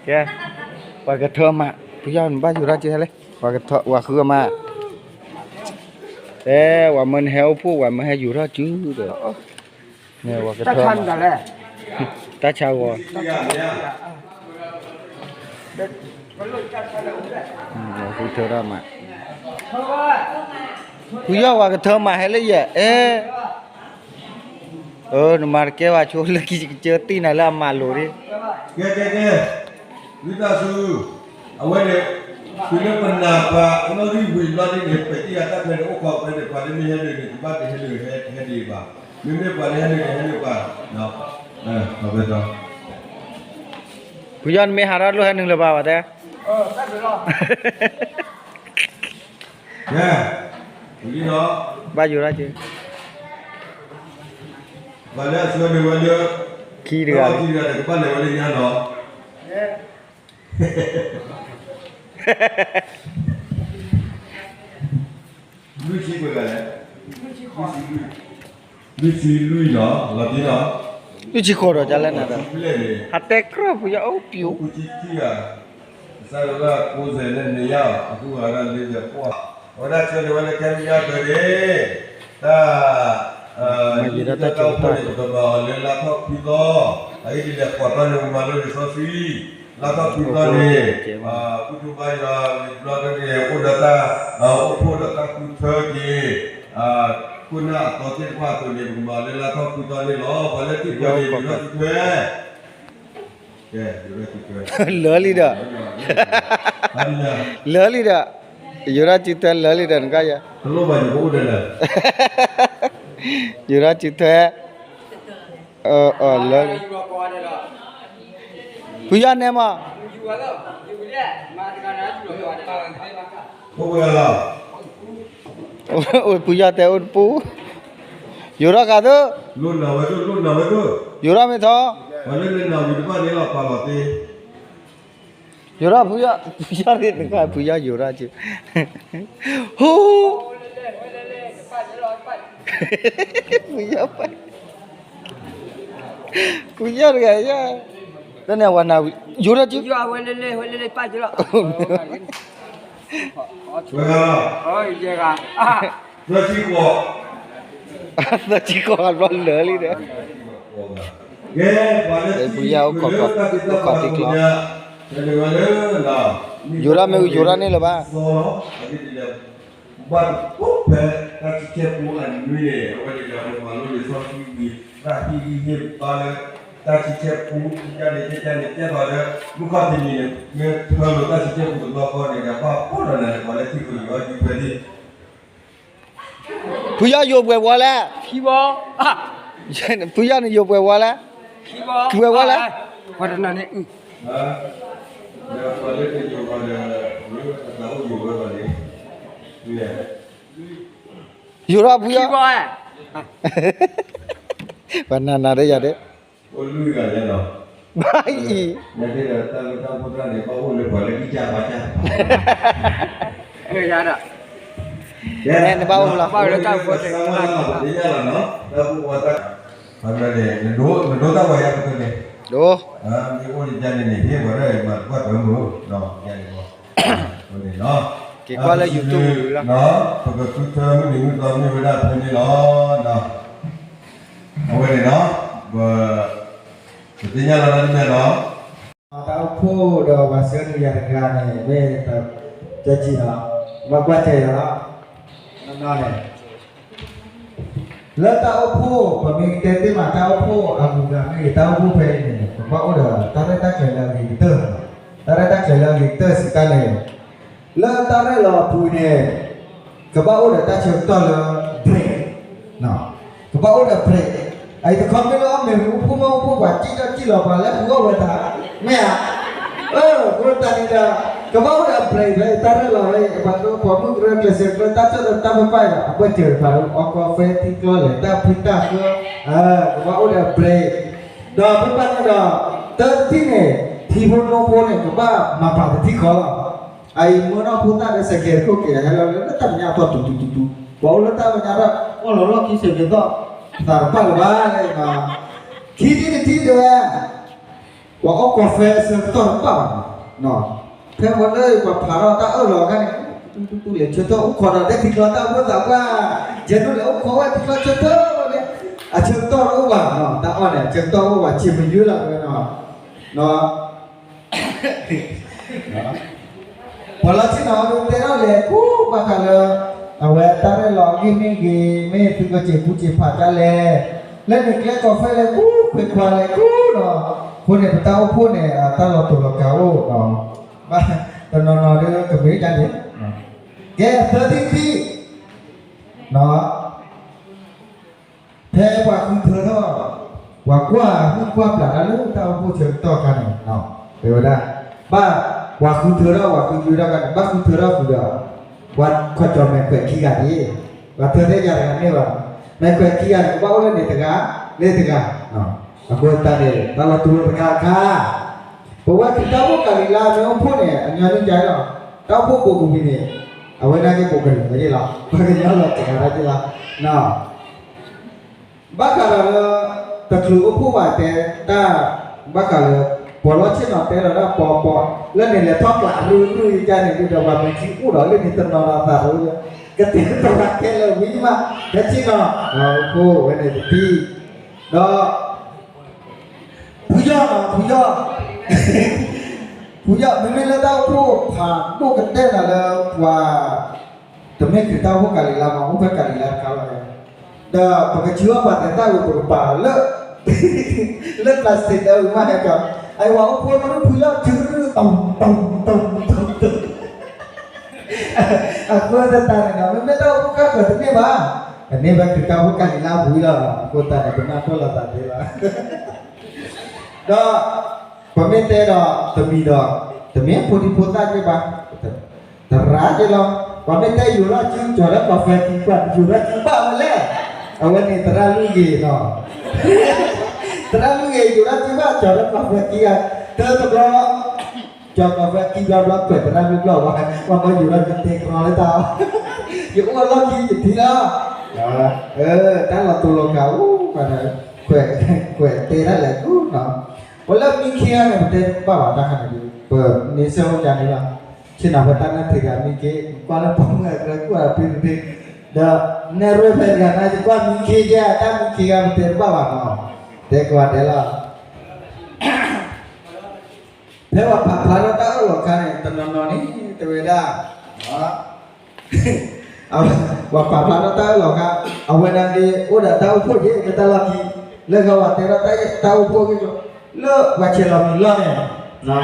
ကဲ ပှၤကထၢမး ဖုယီၢ်နဘၣ်ယူၤထီၣ်က့ၤဟဲလၢ ပှၤဃုအမါ တဲ ဝၤမၢနဟဲအိၣ်ဖှိၣ် ဝၤမၢဟဲယူၤထီၣ်စုဒီး န့ၣ် ပှၤကထၢမး တၢ်ဆါဂီၤ ဃုထၢထီၣ်မး ဖုယီၢ် ပှၤကထၢမးဟဲလၢယဲၢ် အဲ နမၤတကဲဘၣ်ဆိလၢခံကစၢၢ်တံၢ်နၤလၢအမၤလိၤဒ် ကဲ ကဲ ကဲ ဝံသးစူၤ အဝဲန့ၣ် တုၤလၢပနၢ်ပှၤအနီၣ်ဂံၢ်ဝံၤဘျီဒ်န့ၣ် ပသံအတၢ်ဖဲန့ၣ် အိၣ်ခိးဖဲန့ၣ် ပှၤလၢမ့ၢ်ဟဲနုာ်န့ၣ် တဘၣ်တဟဲနုာ်ဟဲ ဟဲဒံးဘၣ်. မ့မ့ၢ်ပှၤလၢဟဲနုာ်န့ၣ် ဟဲနုာ်ပှၤ ဖုယီၢ် နမ့ၢ်ဟးထီၣ်လိၣ်ဟဲနုာ်လၢၤဘၣ်ဘၣ်တဲ ကဲ ဝံၤလံနီၤ ဘၣ်ယိၤရၣ်က့ၤ ပှၤလၢအဆှၢန့ၢ်ဝဲလၢ ခံတဂၤ ခံတဂၤန့ၣ် ကဘၣ်လဲၤဝဲလၢညါနီၤ လွံၢ်ဆံပှဲၤဂၤလဲၣ် လွံၢ်ဆံလွံၢ် လွံၢ်ဆံလွံၢ်နီၤ လီၤတံၢ်နီၤ လွံၢ်ဆံဃိးဒီး ကလဲၣ်နၤဒီး ဟးတဲကြၢး ဖုယီၢ်အိၣ်ပျူၤ အိၣ်ပူၤခံဆံခံဂၤ ကစၢ်ယွၤလၢကိးဆၢလၢန့ၣ်ယါ အဃုဂၤဒၣ်လၢယဲၢ်ပှၢ် အဝဲဒၣ်ဆၢန့ၢ်ဝဲလၢခဲမုၢ်ညါကၢၤန့ၣ် တၢ် ယံာ်တၢ်တၢ်ကၠိတၢ်န့ၣ် ပကမၤအီၤလၢလါထီၣ်ခွံသီ အဂ့ၢ်ဒ်လဲၣ် ဃိးသီန့ၣ် ပကမၤလိလံာ်စီဆှံ လါထီၣ်ခွံသီန့ၣ် ပူထူဘါယွၤ ဝံၤဘျီဒ်န့ၣ် အိၣ်ဒီးတၢ် အိၣ်ဖှိၣ်ဒီးတၢ်ဃုထၢက့ၤ ခိၣ်နၢ်အသီသ့ၣ်တဖၣ်အသိးန့ၣ် ပကမၤလၢလါထီၣ်ခွံသီန့ၣ်လီၤ. ပှၤလၢထံၣ်ပှၤန့ၣ် ယူၤထီၣ်စုထွဲ လၢလံဒီး လၢလံဒီး ယူၤထီၣ်စုထွဲလၢလံဒီး နကါယၤ ယူၤထီၣ်စုထွဲ လၢလံ ဖုယီၢ်နဲမး ဖုယီၢ်တဲအိၣ်တပူၤ ယူၤထီၣ်ကးသၢ ယူၤထီၣ်မ့ၢ်ထီ ယူၤထီၣ်ဖုယီၢ် ဖုယီၢ်န့ၣ်တခါ ဖုယီၢ်ယူၤထီၣ်က့ၤ ဟူ ဖုယီၢ်ပၢ် ဖုယီၢ်တဂၤယါ တၢ်န့ၣ်အဝဲနၤဝံၤ ယူၤထီၣ်က့ၤ သၢဆံဃိး သၢဆံဃိးဘျီလၢာ်လံဒီး ဖုယီၢ်အိၣ်ခိး အိၣ်ခိးတံၢ်ကျီ ယူၤထီၣ်မ့ၢ်ဝံၤယူၤထီၣ်န့ၣ်လၢၤဘၣ် ဘၣ်တဖဲတၢ်ဆံဆဲပူအနွံန့ၣ် အဝဲန့ၣ်ဒီးပမၤလိလံာ်စီဆှံဝံၤ တၢ်ဟ့ၣ်ဂံၢ်ဟ့ၣ်ဘါလၢ တၢ်ဆံဆဲပူ ကန့ၣ် ကန့ၣ် ကဲသိးဒီး မုၢ်ခီၣ်တနံၤန့ၣ် မ့ၢ်ထၢလိာ်တၢ်ဆံဆဲပူတဘျီဃီန့ၣ်ဒီး ဘၣ်ဖှိၣ်ဒီးနၤန့ၣ် ပှၤလၢထံၣ်ပယီၤယူၤဖဲဒၣ် ဖုယီၢ်ယိာ်ပှဲၤဝီလဲၣ် ဖုယီၢ်န့ၣ်ယိာ်ပှဲၤဝီလဲၣ် ပှဲၤဝီလဲၣ် ပှၤတနၤန့ၣ် ယိာ်ထီၣ်ဖုယီၢ် ပှၤနၤနၤဒီးယၤဒီး ဘၣ်အံၤ နဘၣ်အိၣ်လီၤ ဒိ က့ၤကွၢ်လၢ YouTube လီၤ ပကဃုထၢမုၢ်နံၤမုၢ်သီမ့ၢ်ဝဲဒၣ်ဖဲန့ၣ်လီၤ. အဝဲန့ၣ်လီၤ ပ ပသ့ၣ်ညါလီၤတၢ်တမံၤလီၤ. တၢ်အိၣ်ဖှိၣ်ဒီးပှၤဆှၢနုာ်ယၤတဂၤန့ၣ် မ့ၢ်တၢ်ကၠီလီၤ ဘၣ်ကွၢ်ကၠီယၤလီၤ နီၢ်နီၢ်န့ၣ် လၢတၢ်အိၣ်ဖှိၣ် ပမ့ၢ်ကတဲသ့မး တၢ်အိၣ်ဖှိၣ်အဂုၤအဂၤမ့ၢ်ဂ့ၤ တၢ်အိၣ်ဖှိၣ်ဖဲအံၤန့ၣ် ကဘၣ်အိၣ်ဒီးတၢ်ရဲၣ်တၢ်ကျဲၤလၢအဂ့ၤကတၢၢ်, တၢ်ရဲၣ်တၢ်ကျဲၤလၢအဂ့ၤကတၢၢ်စံးတၢ်န့ၣ် လၢတၢ်ရဲၣ်လီၤအပူၤန့ၣ် ကဘၣ်အိၣ်ဒီးတၢ်ဆၢကတီၢ်လၢ break ကဘၣ်အိၣ်ဒီး break အအံၤတခီမ့ၢ်လၢအီၣ်မ့ၤဝံၤ အိၣ်ဖှိၣ်မ့ၢ်အိၣ်ဖှိၣ် ပှၤစံၣ်ထီၣ်စံၣ်လီၤ ပှၤလၢအပူၤအီၣ်ဝဲတၢ် မ့ၢ်ဧါ, အဃိသတးန့ၣ်ဒီး ကဘၣ်အိၣ်ဒီး break ဖဲအံၤ တၢ်ရဲၣ်လီၤဝဲအံၤ ပှၤကပိာ်မုၣ်ကရၢကျဲးစၢးကျၢ တၢ်ဆၢလၢတၢ်ပၢ်ပၢ်အံၤဒီး အကွဲၢ်စၢၤတဖၣ်လၢအီၣ်ကီၢ်ဖဲထံကျီလဲၤတၢ်ဖုတၢ်ဃၢ ကဘၣ်အိၣ်ဒီး break ဒီးဖဲပၢ်န့ၣ်ဒီး တၢ်တထံၣ်န့ၣ် ထံဖိနီဖိန့ၣ် ကဘၣ်မၤပာ်တထံၣ်ဃီလီၤ. အအံၤမၢနီၢ်ဖိသၣ်ဒီး စဲးကဲးတခိၣ်က့ၤ ဟဲလီၤလၢတၢ်မဲာ်ညါအသီ တူတူတူတူ, ပှၤအိၣ်လၢတၢ်မဲာ်ညါဒီး အီၣ်လီၤလီၢ်ခံ စဲးကဲးသီၣ် သးတပာ်လၢၤဘၣ်လၢ, ခံထံၣ်တထံၣ်တဲဝဲ ပှၤအီၣ်ကီၢ်ဖဲဆၢကတီၢ်တပာ်ဘၣ်, ဖဲမ့ၢ်လၢပှၤဖးထီၣ်တၢ်အၢၣ်လီၤအခါန့ၣ် တူတူတူလဲၤဆၢထၢၣ်အိၣ်ခိးဒီး တဲထံကျီတၢ်အိၣ်ဖှိၣ်သးပှၢ်, ယဲဒိၣ်လဲၤအိၣ်ခိးဝဲထံကျီဆၢထၢၣ်ဝဲန့ၣ်, အဆၢကတီၢ်တအိၣ်ဘၣ်, တၢ်အီၣ်န့ၣ် အဆၢကတီၢ်တအိၣ်ဘၣ် ဆံးမယုၤလီၤဝဲနီၤ. ပှၤလီၢ်ဆ့ၣ်နီၤဒုးတဲထီၣ်လဲၤကူၣ်ဘၣ်ဃးလၢ အဝဲတၢ်ရဲၣ်လီၤအဂ့ၢ်မ့ၢ်ဂ့ၤ, မ့ၢ်သုကစံးကူစံးဖးတၢ်လဲၣ်, လၢန့ၣ်ကျဲကီၢ်ဖဲလဲၣ်ကူၣ် ခွဲးခွါလဲၤကူၣ်နီၤ, အဃိန့ၣ် ပတၢ်အိၣ်ဖှိၣ်န့ၣ် တၢ်လီၤတိာ်လီၤကာ်အိၣ်, ဘၣ်တနီၤနီၤဒုးကမ့ၢ်ဒ်န့ၣ်, ကဲသၢထံၣ်တထံၣ် ဖဲပှၤဃုထၢထီၣ်, ပှၤကွၢ်ဟုၣ်ကွၢ်ပျးတၢ်လၢတၢ်အိၣ်ဖှိၣ်ဆၢကတီၢ်အခါန့ၣ်, တဲဝဲဒၣ်, ဘၣ်ပှၤဃုထၢထီၣ် ပှၤဃုထၢထီၣ်အခါန့ၣ် ဘၣ်ဃုထၢထီၣ်ဃုာ်ဒီး ပှၤခီၣ်ကၠီၤမဲာ်ခွဲးခံဂၤဒ်, ပှၤထၢထဲယၤတဂၤန့ၣ်ဘၣ်, မဲာ်ခွဲးခံဂၤန့ၣ် ကဘၣ်အိၣ်လၢန့ၣ်တဂၤလၢတဂၤ, အဃိသတးန့ၣ် တၢ်လီၤတူာ်လီၤကာ်အခါ ပဝဲခရံာ်တၢ်အိၣ်ဖှိၣ်ကၤလံၤလါ မ့ၢ်အိၣ်ဖှိၣ်န့ၣ် အညီနုၢ်ကါလီၤ, တၢ်အိၣ်ဖှိၣ်ဘိးကဝံၤန့ၣ် အဝဲဒၣ်က့ၤဘိးကနံၤဝဲယ့ၢ်လီၤ, ပှၤကညီလီၤတဂၤဒၣ်ယ့ၢ်လီၤ. ဘၣ်ဃးဒီးလၢ တချုးအိၣ်ဖှိၣ်ဘၣ်တဲတၢ်, ဘၣ်ဃးလၢ ပှၤလီၢ်ဆ့ၣ်နီၤတဲလီၤဒၣ်ပီပီ, လၢန့ၣ်လဲၤထီၣ်ကျးရူရူယါန့ၣ် ဒုးဒီးပှၤမဲာ်ထံအိၣ်ဒီးလၢန့ၣ်တနီၤဒီးသးရူ, ကတဲတဝဲကဲလၢာ်ဝံၤမး, ဖဲဆ့ၣ်နီၤ, အိၣ်ဖှိၣ်ဝဲန့ၣ်တထံၣ်, ဒီး ဖုယီၢ်နီၤ ဖုယီၢ်, ဖုယီၢ် မ့မ့ၢ်လၢတၢ်အိၣ်ဖှိၣ်ဖးဒိၣ်ကတဲနၤလၢပှၤ, တမ့ၢ်ခရံာ်တၢ်အိၣ်ဖှိၣ်ကၤလံၤလါမး အိၣ်ဖဲကၤလံၤလါတခါလီၤ, ဒီးပကဆှၢအီၣ်ပှၤသဲးသၣ်ဝံၤ ပကပာ်လၢ လၢ plastic တၢ်ဝံၤမးဟဲကီး, အဝဲအိၣ်ဖှိၣ်မနုၤဖုယီၢ် တုၤတုၤတုၤတုၤတုၤတုၤ အဃိသတးန့ၣ်ဒီး မ့မ့ၢ်တၢ်အိၣ်ဖှိၣ်ဃၣ်ဃၢၤတန့ၢ်ဘၣ်, တန့ၢ်ဘၣ်ခရံာ်တၢ်အိၣ်ဖှိၣ်ကၤလံၤလါဝံၤလီၤ, အဃိသတးန့ၣ် ပနၢ်ပၢၢ်လိာ်သးသ့လီၤ, ဒီး ပမ့ၢ်တဲဒီးတမံၤဒီး, တမ့ၢ်ဖိဒံဖိသၣ်က့ဘၣ်, သရၣ်က့လီၤ, ပမ့ၢ်တဲယိၤထီၣ်စုကၠီၤလၢကီၢ်ဖဲခံကွၢ် ယိၤထီၣ်စုဘၣ်ဝဲလဲၣ်, အဝဲန့ၣ်သရၣ်လွံၢ်ဂ့ၤနီၤ, သရၣ်လွံၢ်ဂ့ၤ ယိၤထီၣ်စုဘၣ်ကၠီၤလၢကီၢ်ဖဲခံဂၤ, တၢတဘျီ ကၠီၤကီၢ်ဖဲခံဘျီဘျီ ကွဲးသရၣ်လွံၢ်ဘျီဝဲ, ပှၤမၢယိၤထီၣ်စုတဲကရီလၢတၢ်အီၣ်, ယအိၣ်အလီၢ်ခံယထံၣ်လီၤ, တၢ်လီၤတူာ်လီၤကာ်အိၣ်, ကွဲးတဲဒၣ်လဲာ်ကူနီၤ, ပလၢမံခ့ဂၤန့ၣ် ပတဲဘၣ်ဘၣ်တၢ်ခါန့ၣ်ဒီး ပန့ဆၢၣ်အိၣ်ကန့ၣ်လီၤ, ဆ့ၣ်နီၤဖဲတၢ်နၢ်ထံးဂၤမံခ့, ကွၢ်လၢပှၤမုၢ်အကြၢးကွၢ်အပ့တပ့, ဒီးနဲၣ်ရွဲၣ်ဖဲတဂၤန့ၣ် ယကွၢ်မံခ့ကဲ တၢ်မံခ့ဂၤပတဲတဘၣ်ဘၣ်နီၤ, တဲကွၢ်တဲလီၤ ဖဲပှၤပာ်ဖျါထီၣ်တၢ်အၢၣ်လီၤအခါန့ၣ် တနီၤနီၤန့ၣ် တဲဝဲဒၣ်, ပှၤပာ်ဖျါထီၣ်တၢ်အၢၣ်လီၤအခါ, အဝဲနာ်က့အိၣ်ဒီးတၢ်အိၣ်ဖှိၣ်က့ၤ လၢတၢ်လီၢ်ခံ, လၢဂၤဝဲတဲထီၣ်တၢ်အိၣ်ဖှိၣ်က့ၤလီၤ, လၢပှၤဆဲးလီၤမံၤလီၢ်န့ၣ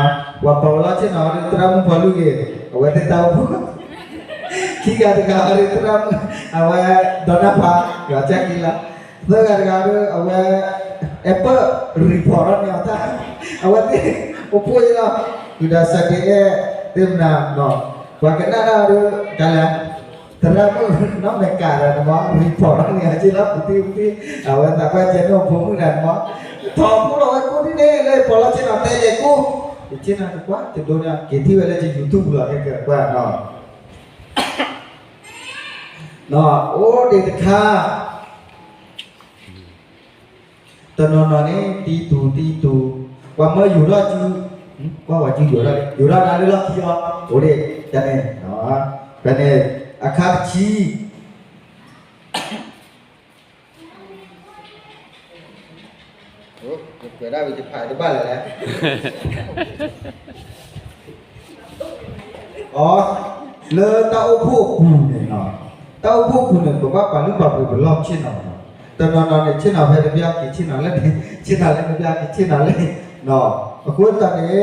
်, ပှၤပာ်ဝဲလီၢ်ဆ့ၣ်နီၤ သရၣ်မုၣ်ဖီလူၢ်ဂ့ၤ, အဝဲသ့ၣ်တၢ်အိၣ်ဖှိၣ် ခံဂၤတဂၤဒီးသရၣ်မုၣ်, အဝဲ ဒီနၢ်ဖး ယွၤကၢ်က့ၤလီၤ, သၢဂၤတဂၤဒီး အဝဲ အဲပၢၣ် report ထီၣ်န့ၢ်အီၤတၢ်, အဝဲသ့ၣ်အိၣ်ဖှိၣ်အံၤလီၤ, ဃုာ်ဒီး စဲးကဲးအဲၣ် သ့ၣ်မနၤနီၤ, ပှၤကနၣ်တၢ်ဒီး ကလဲၣ်, သရၣ်မုၣ်နီၢ်မဲာ်ကးဒီးနမီ report ထီၣ်န့ၢ်အီၤက့ၤလီၤ ပူၤတံၢ်ပူၤတံၢ်, အဝဲသးပှၢ်ကဲန့ၣ်ဖိမုၣ်ဒီးနမီ, ထီၣ်ဖိလီၤဝဲကိးဒ်န့ၣ်လၢပှၤလီၢ်ဆ့ၣ်နီၤတဲလဲၤကိး, ယဆ့ၣ်နီၤတကွၢ် တဒိန့ၣ် က့ၤထံၣ်ဝဲလၢယ YouTube လီၤ ကဲကဲကွၢ်နီၤ အိၣ်ဒံးတခါ, တနီၤနီၤန့ၣ် တံတူၤတံတူၤ, ပှၤမၢယိၤထီၣ်စု, ကွၢ်ပှၤစုယိၤထီၣ်, ယိၤထီၣ်တၢ်လၢလီၢ်ခံအီၤ, အိၣ်ဒံး, တၢ်န့ၣ်, ဖဲန့ၣ်, အခါတဆံ ကွဲးဒၣ်ဝံၤတဖးတဘၣ်လဲၣ်လဲၣ်, အ, လၢတၢ်အိၣ်ဖှိၣ်အပူၤန့ၣ်, တၢ်အိၣ်ဖှိၣ်အပူၤန့ၣ် ပဘၣ်ပာ်လုၢ်ပာ်ပှ့ၤပလီၢ်ဆ့ၣ်နီၤ, တနီၤနီၤန့ၣ် ဆ့ၣ်နီၤဖဲတဘျီက့ၤဆ့ၣ်နီၤလၢန့ၣ်, ဆ့ၣ်နီၤလၢတဘျီက့ၤဆ့ၣ်နီၤလၢန့ၣ်, အဃိသတးန့ၣ်,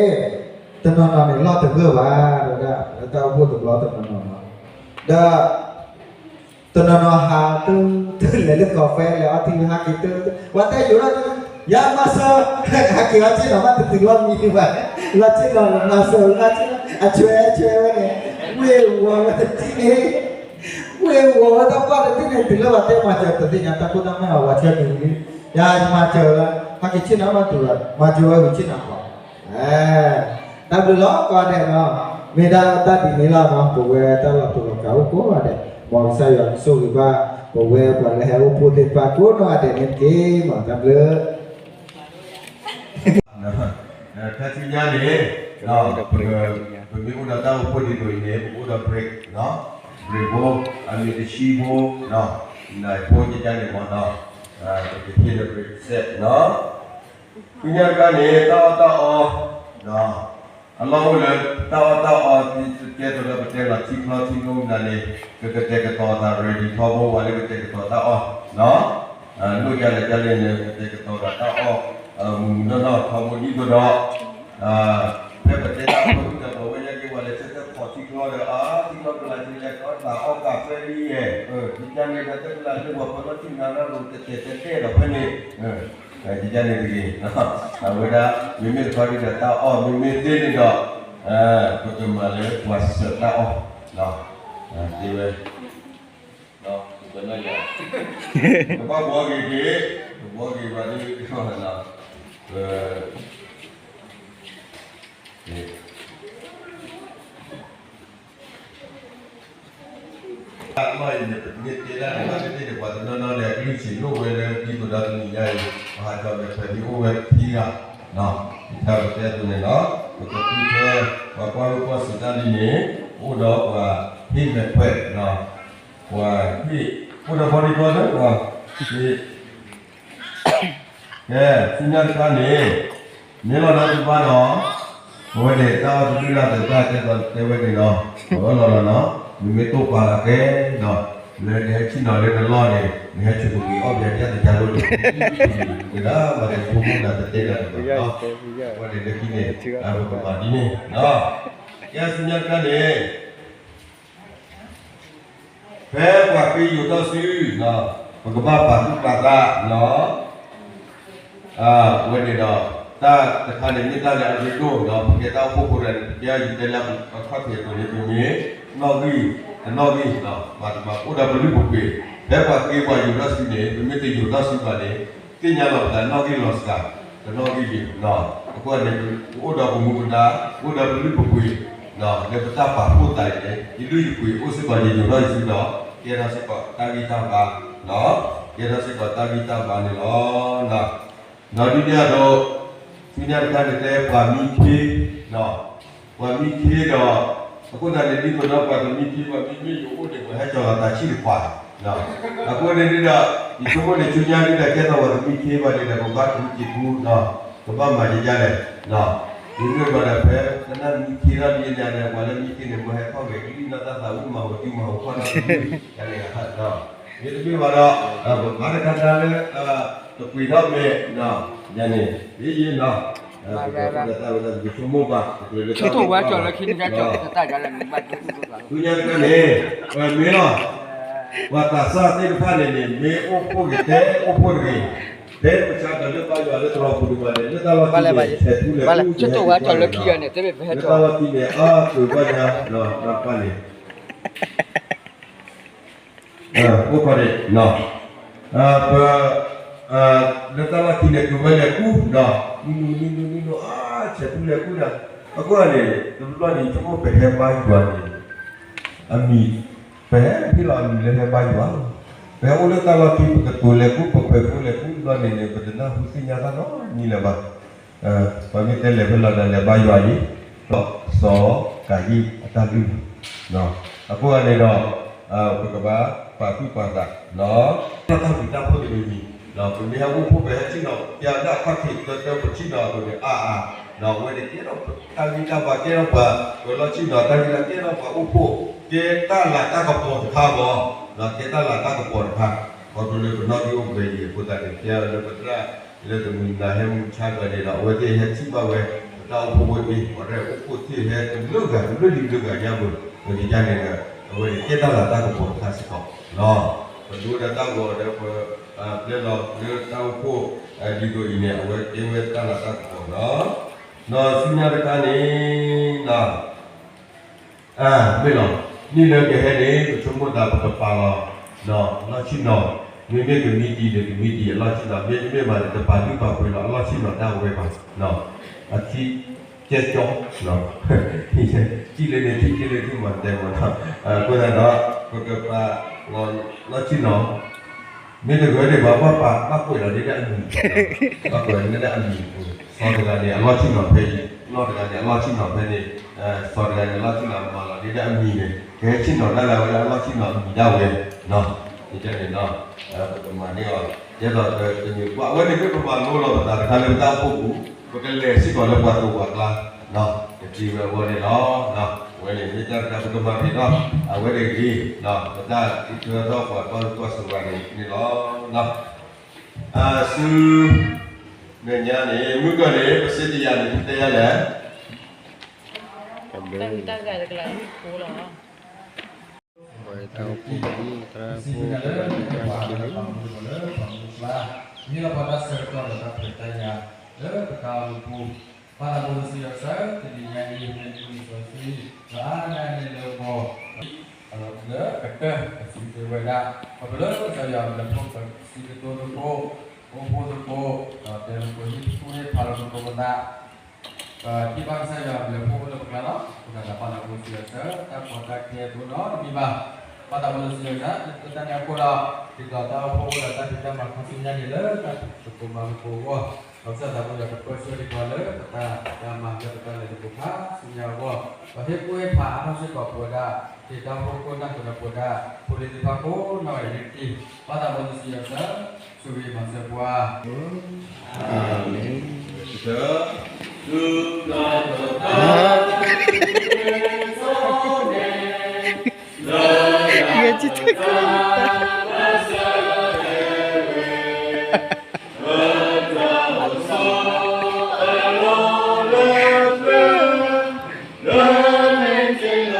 တနီၤနီၤန့ၣ် လီၢ်တဂၢၢ်ဘၣ်, ဒီးတၢ်အိၣ်ဖှိၣ်တဘျီတနီၤနီၤ, ဒီး တနီၤနီၤဟးတုၤ, တုၤလဲၤလၢကီၢ်ဖဲလဲၤအီထံ ဟးက့ၤတုၤ, ပှၤတဲယိၤထီၣ်, ယၤမၤစၢၤ, ဟဲက့ၤအီထံနီၤ မ့ၢ်တတုၤလီၢ်မံဘၣ်, လီၢ်ဆ့ၣ်နီၤလီၤမၤစၢၤ, လီၢ်ဆ့ၣ်နီၤ အဆွဲဆွဲဝဲန့ၣ်, ဝ့ၢ်ဝီၤဝဲတထံၣ်န့ၣ်, ဝ့ၢ်ဝီၤဝဲတၢ်ပှၢ်တထံၣ်န့ၣ် တုၤလၢပှၤတဲမၤစၢၤ တသ့ၣ်ညါတၢ်ခိၣ်တၢ်မဲာ်အီၤ ပှၤဆၢနုာ်ဝံၤ, ယၤမၤစၢၤလၢ, ဟဲက့ၤဆ့ၣ်နီၤမ့ၢ်တုၤဘၣ်, မၤစၢၤဝဲဂုာ်ဆ့ၣ်နီၤကီး တၢ်ဘျုးလီၤကိးဂၤဒဲးနီၤ, မ့ၢ်ဒၣ်တၢ်ဒ်န့ၣ်လီၤနီၤ, ပဝဲတၢ်လီၤတူာ်လီၤကာ်အိၣ်ကိးဂၤဒဲး, မ်ကစၢ်ယွၤကဆိၣ်ဂ့ၤဘၣ် ပဝဲပှၤလၢဟဲအိၣ်ဖှိၣ်သ့ၣ်တဖၣ်ကိးနီၢ်ဂၤဒဲးန့ၣ်တက့ၢ်မး, တၢ်ဘျုး တၢ်ဆူညါန့ၣ် ပမ့ၢ်အိၣ်ဒီးတၢ်အိၣ်ဖှိၣ်ဒ်သိးအံၤန့ၣ် ပအိၣ်ဒီး break နီၤ, break ဖိ အမ့ၢ်တဆံဖိ နၢ်ဖိကကန့ၣ်မ့ၢ်နီၤ, ပကဟ့ၣ်ဒီး break တစဲးနီၤ. ဆူညါတခါန့ၣ် တၢ်အီၣ်တၢ်အီ အလီၢ်အိၣ်လၢတၢ်အီၣ်တၢ်အီ ကဲသိးလၢပတဲလီၤထံချီထံကျိမနုၤန့ၣ် ပကတဲာ်ကတီၤသး ready ထီဘိ ပှၤလၢကတဲာ်ကတီၤတၢ်အီၣ်နီၤ, လိၣ်ဒ်လဲၣ်ဒ်လဲၣ်န့ၣ် ကတဲာ်ကတီၤဒီးတၢ်အီၣ် မုၢ်မုၢ်နီၢ်နီၢ်ထီဘိဒ်သိးဒီး ဖဲပတဲတၢ်အီၣ်ဝံၤဒီး ပဝဲညါက့ၤပှၤလဲၤဆၢထၢၣ်ဖီၣ်ထံချီဒီး အါထံချီကလၤကလဲၤကီတၢ်အီၣ်ကးဖဲလံယဲၢ်, ဒ်န့ၣ်ဒီးတၢ်ကလၤလၢပှၤဖီၣ်လီၤထံနၤနီၢ်ရိၤတတဲာ်တဲာ်ဒီးဖဲန့ၣ် ဒ်န့ၣ်တဂ့ၤ, အဝဲဒၣ် မ့မ့ၢ်တခီဒ်ဒီးတၢ်အီၣ် မ့မ့ၢ်သ့န့ၣ်ဒီး ပကမၤလၢပှၤစၢၤတၢ်အီၣ် သ့ဝဲ ပကနၣ်ယၤ ကဘၣ်ဘှီဂ့ၤက့ၤ ကဘှီဂ့ၤဘၣ်ဒ် ပ တၢ်လီၢ်အံၤန့ၣ် ပမ့ၢ်တဲဒၣ်န့ၣ် ဘၣ်သ့ၣ်သ့ၣ်န့ၣ် ပှၤတနီၤနီၤန့ၣ် အကလုၢ်ဆံးလိၣ်ဝဲလၢ ဒ်သိးဒီးတနံၤညါအံၤ ပဟးထီၣ်မဲာ်ဖျၢၣ်မ့ၢ်အိၣ်ဝဲခံဂၤ တၢ်ပတဲအသိးန့ၣ်လီၤ. ပကဃုထၢ ပှၤကွၢ်လိကွၢ်စံးတၢ်ဒ်န့ၣ် အိၣ်ဒီးပှၤဟ့ၣ်မဲာ်ဖျၢၣ် ပှၤဟ့ၣ် အိၣ်ဒီးပှၤဒ်သိးလၢပှၤ ကဲ ဆူညါတခါန့ၣ် မ့ၢ်လီၤဒီးသုဘၣ်နီၤ, အဝဲန့ၣ် တၢ်အီၣ်တဘျုးလၢ်သတး တဲဝဲန့ၣ်လီၤ, အလီၢ်လီၤနီၤ, မ့မ့ၢ်တိၢ်ပာ်လၢကဲနီၤ, လၢနဟဲဆ့ၣ်နီၤလၢနလီၢ်န့ၣ် နဟဲဆိၣ်တဂ့ၤအီၣ်ဘၣ်တၢ်တကါလိၣ်န့ၣ်, မ့ၢ်ဒၣ်မၤတၢ်ဖိမုၣ်တၢ်တတဲတၢ်တဘၣ်နီၤ, အဝဲန့ၣ်လၢခံန့ၣ် ပကမၤဒ်န့ၣ်နီၤ, ကဲဆူညါတခါန့ၣ် ဖဲပှၤဃ့ယိၤထီၣ်စု ပကဘၣ်ပာ်သူၣ်ပာ်သးနီၤ, အဝဲန့ၣ်ဒီး တၢ်တခါန့ၣ်မ့ၢ်တၢ်လၢအရ့ဒိၣ်နီၤ, ပကဲတၢ်အိၣ်ဖှိၣ်ဖိဒီး ပကဲယတဲလၢအခီၣ်ထံးအသိးန့ၣ် ပမ့ၢ် နီၣ်ဂံၢ် တနီၣ်ဂံၢ် ဘၣ်တဘၣ်အိၣ်ဒီးပလုၢ်ပပှ့ၤ, ဖဲပှၤဃ့ပှၤယိၤထီၣ်စုန့ၣ် ပမ့ၢ်တယိၤထီၣ်စုဘၣ်န့ၣ် သ့ၣ်ညါလီၤပသးနီၣ်ဂံၢ်လီၤစှၤ တနီၣ်ဂံၢ်ယံၤနီၤ, အဃိန့ၣ် ပအိၣ်ဒီးပမူပဒါ အိၣ်ဒီးပလုၢ်ပပှ့ၤ လၢပတၢ်ပာ်ဖှိၣ်သးအံၤန့ၣ် ယလုၢ်ယပှ့ၤအိၣ်စ့ၢ်ကီးယယိၤထီၣ်ယစုဒီး ကဲထီၣ်စ့ၢ်ကီးတၢ်ဂံၢ်တၢ်ဘါ ကဲထီၣ်စ့ၢ်ကီးတၢ်ဂံၢ်တၢ်ဘါန့ၣ်လီၤ. ဒီးဒုတိယဒီး ဆူညါတခါန့ၣ်တဲပှၤမံခ့ ပှၤမံခ့ဒီး အဃိသတးန့ၣ် ဒ်သိးဒီးပှၤတမံခ့ ပှၤမံမ့ၢ်ယိၤအိၣ်န့ၣ် ပှၤဟဲကၠီၤလီၤသးဆံၣ်တခွး အဃိန့ၣ်ဒ်ဒီး ယဆိကမိၣ်န့ၣ် ဆူညါဒ်ဒီးကဲထီၣ်ပှၤတမံခ့ဘၣ်န့ၣ်ဒီး ပဘၣ်တူၢ်ကံၢ်ပူၤ ကဘၣ်မၤယံၤယံၤလဲၣ် မ့မ့ၢ်ဘၣ်ဒီးဖဲ ကနၣ်မံခ့ထီၣ်ဒ်န့ၣ်ဒီး ပှၤလၢမံခ့န့ၣ် ပှၤဟဲထီၣ်ဂဲၤကလံၣ်နီၢ်တၢ်သးဝံၣ်မၤဟူးတံၢ်မၤဟူးဖီၣ်တၢ်ကလံၣ် တၢ်န့ၣ် မ့တမ့ၢ်ဘၣ်ဒီး ပမၤတခါတၢ်လၢ တပှ့ၤထီၣ်မဲာ် ယၤန့ၣ် မ့ၢ်ယဲနီၤ ပကအိၣ်ဒီးတၢ်ဝဲဒၣ် ပကဆိကမိၣ်ဘၣ် ပကလဲၤလၢတၢ်ဝဲဒၣ် ဆူညါတခါန့ၣ် ပမ့ၢ်လီၤ ပှၤသးစၢ်သ့ၣ်တဖၣ်န့ၣ်န့ၣ် မ့ၢ်အိၣ်ဖှိၣ်ဂ့ၤ တဲအိၣ်ဖှိၣ်တဂ့ၤ တဲပဆါဒီးလၢဘါယွၤလၢတရီပူၤဒံးဘၣ်န့ၣ် လၢတၢ်လီၢ်ခံန့ၣ် ဆဲးထူလဲၤကူၣ် ဆဲးထူလဲၤကူၣ် လၢတၢ်လီၢ်ခံန့ၣ် အါပှ့ၤဘၣ်ညါ တၢ်တဖၣ်န့ၣ် အိၣ်ခီန့ၣ် ပ လၢတၢ်လီၢ်ခံန့ၣ် တုၤဝဲလဲၤကူၣ်ဒီး နုနုနုနုနုနု အါ ဆဲးထူလဲၤကူၣ်ဒီး အဃိန့ၣ် တဘျီန့ၣ် ဆိကမိၣ်ပဟဲဘါယွၤန့ၣ် အမံၤ ပဟဲဟ့ၣ်လီၤအမံၤလၢဟဲဘါယွၤလီၤ. ပဟဲအိၣ်လၢတၢ်လီၢ်ခံ ပကတိၤလဲၤကူၣ် ပကွဲးဖိလဲၤကူၣ်တဘျီန့ၣ်န့ၣ် ပတနၢ်ဟူသ့ၣ်ညါတၢ်နီတမံၤလၢၤဘၣ်. ပမ့ၢ်တဲလဲၤဖဲလီၤဒီးလဲၤဘါယွၤအံၤ ဒီးစီၤကၤယံၣ်အတၢ်လုၢ်လီၤ. အဃိန့ၣ်ဒီး ပကဘၣ်ပာ်သူၣ်ပာ်သး တၢ်သးဝံၣ်တၢ်ဖိတမံၤမံၤ ပမ့ၢ်ဟဲအိၣ်ဖှိၣ် ပဟဲဆ့ၣ်နီၤ ပျဲဒၣ်အခီၣ်ထံး တၢ်တၢ်ပဆ့ၣ်နီၤအသိးန့ၣ် အါအါ အဝဲန့ၣ်ကဲထီၣ်တၢ်ဂံၢ်တၢ်ဘါ ကဲထီၣ်ပှၤ ပှၤလီၢ်ဆ့ၣ်နီၤ တၢ်ဂံၢ်တၢ် ကဲထီၣ်ပှၤအိၣ်ဖှိၣ် ကဲတၢ်လၤတၢ်ကပီၤတခါလီၤ. ကဲတၢ်လၤတၢ်ကပီၤတခါ ခီဖျိလၢပနီၣ်ဂံၢ်အိၣ်ဘှံးအံၤအဃိသတးန့ၣ် ကဲလၢပသရၣ် လၢတမုၢ်နၤဟဲမုၢ်ဆါဘၣ်န့ၣ်ဒီး အဝဲသ့ၣ်ဟဲထံၣ်ဘၣ်ဝဲ ပတၢ်အိၣ်ဖှိၣ်ဖိအံၤ ပှၤရဲၣ်အိၣ်ဖှိၣ်သ့ၣ်ဟဲတလၢဂၤတလၢလံၤလၢဂၤညါပူၤ ပကယါန့ၣ်ဒီး အဝဲန့ၣ်ကဲတၢ်လၤတၢ်ကပီၤတခါစ့ၢ်ကီးလီၤ. ပဒိတၢ်ဂီၤဒီးပ ပျဲလီၤလၢတၢ်အိၣ်ဖှိၣ် ဒ်သိးအံၤန့ၣ် အဝဲကဲဝဲတၢ်လၤတၢ်ကပီၤလီၤ. ဒီးဆူညါတခါန့ၣ် မ့ၢ်လီၤ နံၣ်လၢကဟဲန့ၣ် ပဆိကမိၣ်သးပကပာ်လီၤ လီၢ်ဆ့ၣ်နီၤ မ့မ့ၢ်ကမံတံၢ်န့ၣ် ကမံတံၢ်အလီၢ်ဆ့ၣ်နီၤ, မ့တမ့ၢ်ဘၣ်န့ၣ် တပာ်ဒုးပာ်ပှ့ၤလီၤအလီၢ်ဆ့ၣ်နီၤဒၣ်ဝဲဘၣ်. အထံကဲကၠီ, ထံၣ်လၢန့ၣ်ထံၣ်လၢထံၣ်မၤတဲမၤနီၤ, အဃိသတးဒီး ပကပာ်လီၤလီၢ်ဆ့ၣ်နီၤ မ့ၢ်တဂ့ၤန့ၣ် ပှၤဘၣ်ပာ်ဘၣ်ကွဲးလီၤဒ်ဒၣ်အမံၤ, ဘၣ်ကွဲးလီၤဒ်ဒၣ်အမံၤအပူၤ, စီၤတဂၤန့ၣ် အလီၢ်ဆ့ၣ်နီၤဖဲအံၤ, နီၢ်တဂၤန့ၣ် အလီၢ်ဆ့ၣ်နီၤဖဲန့ၣ်, စီၤတဂၤန့ၣ် အလီၢ်ဆ့ၣ်နီၤမၤလီၤဒ်ဒၣ်အမံၤန့ၣ် ကဟဲဆ့ၣ်နီၤဒၣ်လၢအဝဲဒၣ်အလီၢ်ဆ့ၣ်နီၤအမံၤဒၣ်ဝဲ, န့ၣ်, ပကမၤန့ၢ်အီၤ, ယဲသိးတမံၤပှၤအဝဲန့ၣ်မ့ၢ်ပမၤလိလီၤပသးတခါလၢပတၢ်အိၣ်ဖှိၣ်ပူၤ, ပကလဲၤစ့ၢ်ကီးလၢပှၤသးပှၢ်ကျါ ကသ့ဝဲအဂီၢ်န့ၣ်လီၤ. အဝဲန့ၣ်မ့ၢ်တၢ်တခါပကမၤက့ၤထီၣ်, အဝဲန့ၣ်ဂ့ၤ, ပတၢ်အံးထွဲထီၣ်ပှၤကွၢ်ဆူၣ်ကွၢ်စူၣ်ဘၣ်န့ၣ်န့ၣ်လီၤ. အစု, မဲာ်ညါန့ၣ် မုၢ်ကီၢ်န့ၣ် ပစ့တယၤန့ၣ် ပတဲယၤလဲၣ် တၢ်ဂၤတကလးဖိလီၤ. ပှၤတၢ်အိၣ်ဖှိၣ်လံ သရၣ်ဖိတၢ်ဂၤန့ၣ် တၢ်က့ၤလံ မ့ၢ်လီၤပှၤတၢ်ဆၢကတီၢ်ဒီးတၢ်ခွဲးတၢ်ယာ် လၢပတၢ်အိၣ်မူပူၤ, ဘၣ်သးဘိစီဆှံယွၤကစၢ် တနံၤညါအံၤ မ့ၢ်မုၢ်နံၤစီဆှံ ဒီးအါဂၤန့ၣ်လၢပဂီၢ် လၢကတၢၢ် ကစံးကတိၤဝဲဒၣ် ခီဖျိလၢကစၢ်ယွၤအဘျုးအဖှိၣ် ပစံးကတိၤသကိး အိၣ်ဖှိၣ်သကိး ဒီးတဲသကိး ဟံၣ်ဖိဃီဖိဟ့ၣ်ဖးလီၤသကိးပသး ပထံၣ်ဘၣ်ကစၢ်ယွၤအဘျုးအဖှိၣ်အိၣ်လၢပကျါလီၤ. အဃိသတးဒီး ဘၣ်သးဘိစီဆှံယွၤကစၢ် တၢ်ကီတၢ်ခဲအသိးနီတမံၤဘၣ်. ဘၣ်သးဘိစီဆှံယွၤကစၢ် လၢတၢ်န့ၣ်အဃိဒီး ဒ်သိးတၢ်အိၣ်ဖှိၣ်အိၣ်ဒီးတၢ်ဖံးတၢ်မၤခါဆူညါန့ၣ် လၢတၢ်သကိးမၤသကိးအဂီၢ် ဒီးကစၢ်သးဘိယွၤကပၢဆှၢဒံးပှၤလၢပတၢ်ဖံးတၢ်မၤလၢပတၢ်လဲၤသကိးခါဆူညါအဂီၢ် ဒီးဟ့ၣ်ကူၣ်ဟ့ၣ်ဖးအါထီၣ်စ့ၢ်ကီးပဝဲဒၣ် ဒ်တၢ်အိၣ်ဖှိၣ်ခိၣ်နၢ်သနၢပဝဲဒၣ် ဖိလံၤသ့ၣ်တဖၣ်ကိးနီၢ်ဂၤဒဲးတက့ၢ်. ဘၣ်သးဘိစီဆှံယွၤကစၢ် ဆိၣ်ဂ့ၤမၤစၢၤပှၤ အၤမ့ၣ်. မ်ကစ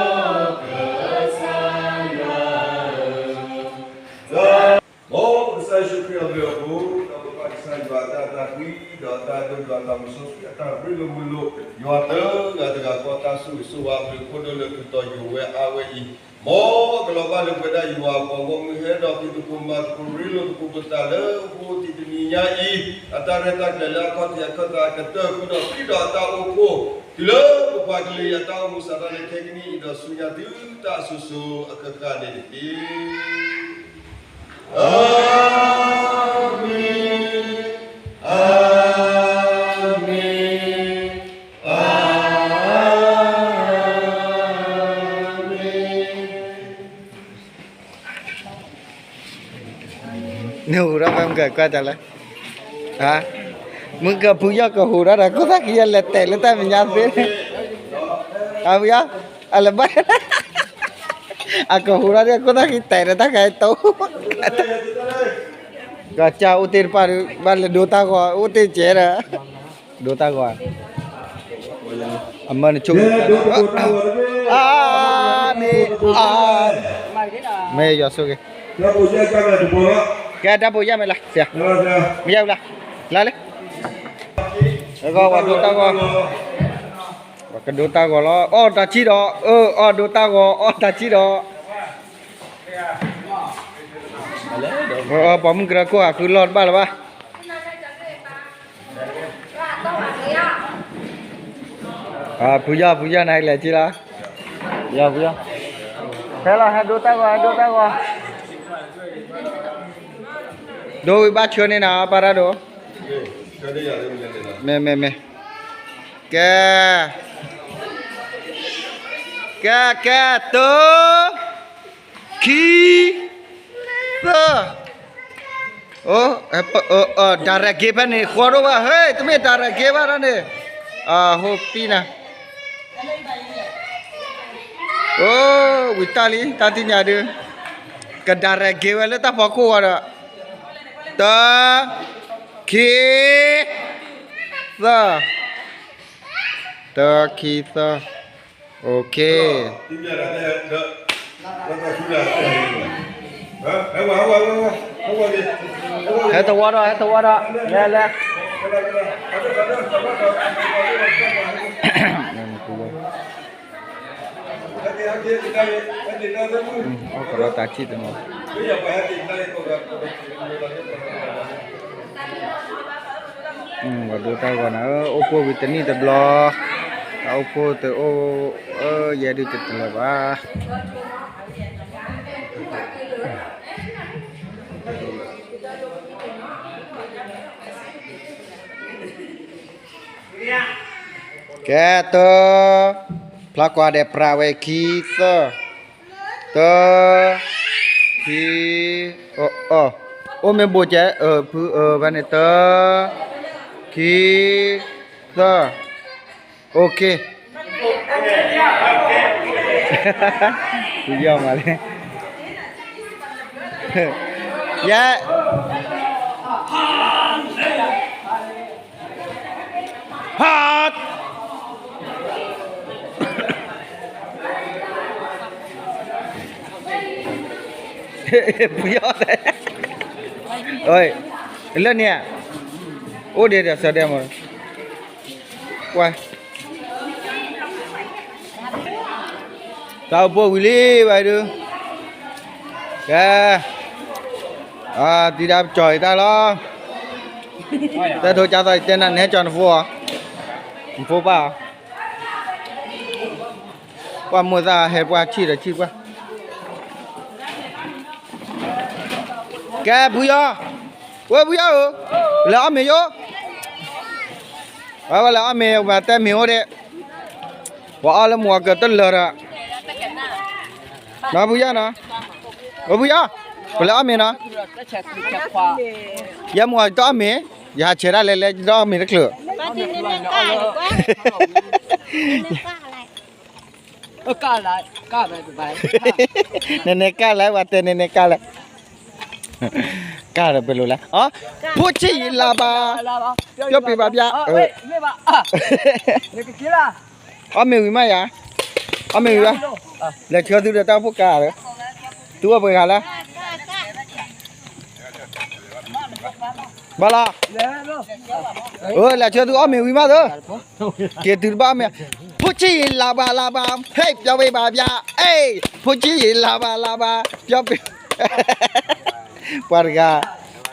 ၢ်ယ့ၣ်ၡူးခရံာ်အဘျုးအဖှိၣ် ဒီးပၢ်ကစၢ်ယွၤအတၢ်အဲၣ်တၢ်ကွံ ဒီးတၢ်ဒိၣ်ယွၤသးစီဆှံအတၢ်ရ့လိာ်မုာ်လိာ် ယွၤတဂၤတဂၤဃီတၢ်ဆိၣ်ဂ့ၤဆိၣ်ဝါအဘျုးအဖှိၣ်ဒိၣ်လၢသုတီယိာ်ဝဲအါဝဲအံၤ မ်ကလီၤဘၣ်လၢပဝဲဒၣ်ယွၤအပှၤဂီၢ်မုၢ်ဟဲဒီးဖံးသကိးမၤသကိးရ့လိာ်သကိးပသးလၢဟိတံၤတနံၤညါအံၤ အတၢ်ရဲၣ်တၢ်ကျဲၤလၢအခီၣ်ထံးအခၢၣ်သးကတၢၢ်ဃုာ်ဒီးသွံၣ်ဒီးအတၢ်အိၣ်ဖှိၣ် တုၤလၢပပှၤကလုာ်အတၢ်အိၣ်မူစးထီၣ်လၢခဲကနံၣ်အံၤဒီးဆူညါတုၤတၢ်အစိၤစိၤအဃၣ်ဃၣ်န့ၣ်တက့ၢ်. အၤမ့ၣ်, အၤမ့ၣ်, အၤမ့ၣ်. နဟူးထီၣ်ဖဲမုၢ်ကကွၢ်တၢ်လဲၣ်, မုၢ်ကဖုယီၢ်ကဟူးထီၣ်ဒီး ခိၣ်သၣ်ခံယလဲၤတဲာ်လၢတၢ်မဲာ်ညါသ့, အဖုယီၢ်, အလဲၤဘၣ်, အကဟူးထီၣ်ဒီး ခိၣ်သၣ်ခံတဲာ်ဒီးတၢ်ခါအံၤတိ, ကစၢ်အိၣ်တ့ၢ်တပၣ်ဒီး ဘၣ်လဲၤဒိတၢ်ဂီၤ အိၣ်တ့ၢ်ကဲဒီး ဒိတၢ်ဂီၤ, အမၢနဆိၣ်ဂ့ၤ, အၤမ့ၣ်, အၤ, မ့ၢ်ယွၤဆိၣ်ဂ့ၤ, ကဲတၢ်ဖိယၢ်မဲာ်လၢ, မ့ၢ်ယၢ်ဝံၤလၢ, လၢလၢ, ပှၤဒိတၢ်ဂီၤ, ပှၤကဒိတၢ်ဂီၤလီၤ, အီၣ်တၢ်ဆံၣ်ဒီး, အၢ အီၣ်ဒိတၢ်ဂီၤ အီၣ်တၢ်ဆံၣ်ဒီး, ပှၤမုၢ်ကရၢခိၣ်ဟးဃုလီၢ်တဘၣ်လၢၤဘၣ်. ဖုယီၢ် ဖုယီၢ် နဟဲလဲၤက့ၤလီၤ, ဖုယီၢ်, ဖုယီၢ်, ဟဲလီၤ ဟဲဒိတၢ်ဂီၤ ဟဲဒိတၢ်ဂီၤ, ဒိဝံၤဘၣ်ဆှၢန့ၢ်နၤ ပၢ်ရၣ်ဒိၣ်, မ့ၢ် မ့ၢ် မ့ၢ်, ကဲ, ကဲ ကဲ တၢ ခံ သၢ, အိ direct က့ၤဖဲန့ၣ် ဃီဒိၣ်ဘၣ် ဟဲ တမ့ၢ် direct က့ၤဘၣ်ဒၣ်န့ၣ်, အဟိပံနၤ, အိ ဝံၤတၢ်လံ တၢ်တံၢ်ညါဒုး, က direct က့ၤဝဲလၢတၢ်ဖီခိၣ်ဂီၤဒီး, တၢ ခံ သၢ, တၢ ခံ သၢ, OK. ဟဲသဝီဒီး ဟဲသဝီဒီး လဲၤ လဲၤ, အီၣ်ကဒီးတၢ်ဆံၣ်တနီၤ ပှၤဒိတၢ်ဂီၤနၤ အိၣ်ဖှိၣ်ဝံၤတနံၣ်တဘျီ, တၢ်အိၣ်ဖှိၣ်တအိၣ်, ယဲဒုးတတလၢၤဘၣ်. ကဲတၢ, ဖျါကွၢ်ဒီးပြးဝဲခံသၢ, တၢ, ခံ, အၢ, အိၣ်မ့ၢ်ဘိးကဲ, ဖု, ဖဲန့ၣ်တၢ, ခံ, သၢ, OK. ဖုယီၢ်မးလံ, ယဲ ဟါ, ပယီၤ, လၢန့ၣ်, အိၣ်ဒံးဒီးစၢၤဒဲးမး, ကွၢ် တၢ်အိၣ်ဖှိၣ်ဝံၤလံဘၣ်ဒုး, ကဲ, တံၤဒါပကၠီၤအံၤတၢ်လီၤ, တၢ်ထိကၢ်သီအံၤတဲနၤ နဟဲကၠီၤနဖိအီၤ, နဖိပၢ်အီၤ, ပှၢ်မိၢ်သၣ်ဟဲပှၢ်ဆံၣ်ဒီးဆံၣ်ပှၢ်, ကဲဖုယီၢ်, ဝဲဖုယီၢ်ဧၢ, လဲၤအီၣ်မ့ၤယိၣ်, ဝဲလဲၤအီၣ်မ့ၤ ပှၤတဲမ့ၤအိၣ်ဒံး, ပှၤအီၣ်လၢမုၢ်အီၤကတလၢာ်ဒီး, နီၢ်ဖုယီၢ်နီၤ, အိၣ်ဖုယီၢ်, ပလဲၤအီၣ်မ့ၤနီၤ, ယဲမုၢ်အီၤတအီၣ်မ့ၤ, ယဟးဆဲးဒၣ်လဲာ်လဲၤတအီၣ်မ့ၤတချုး နနဲကၢ်လၢပှၤတဲနနဲကၢ်လၢ, ကၢ်ဒီးပလိာ်လၢ, ဖိဆံးယံာ်လၤဘၣ်, ပျီပံၤဘၣ်ပျါ, အီၣ်မ့ၤဝံၤမးယၤ, အီၣ်မ့ၤဝံၤဘၣ်, လဲၤဆှၢသုဒီးတၢ်အိၣ်ဖှိၣ်ကါ, သုအိၣ်ပှဲၤဂၤလၢ ဘၣ်လီၤ, အၢ လဲၤဆှၢသုအီၣ်မ့ၤဝံၤမးသု, က့ၤတုၤတဘၣ်အီၣ်မ့ၤ, ဖိဆံးယံာ်လၤဘၣ်လၤဘၣ်, ဟဲပျီပံၤဘၣ်ပျါ, အ့ၣ် ဖိဆံးယံာ်လၤဘၣ်လၤဘၣ်, ပျီပံၤ, ပှၤတဂၤ,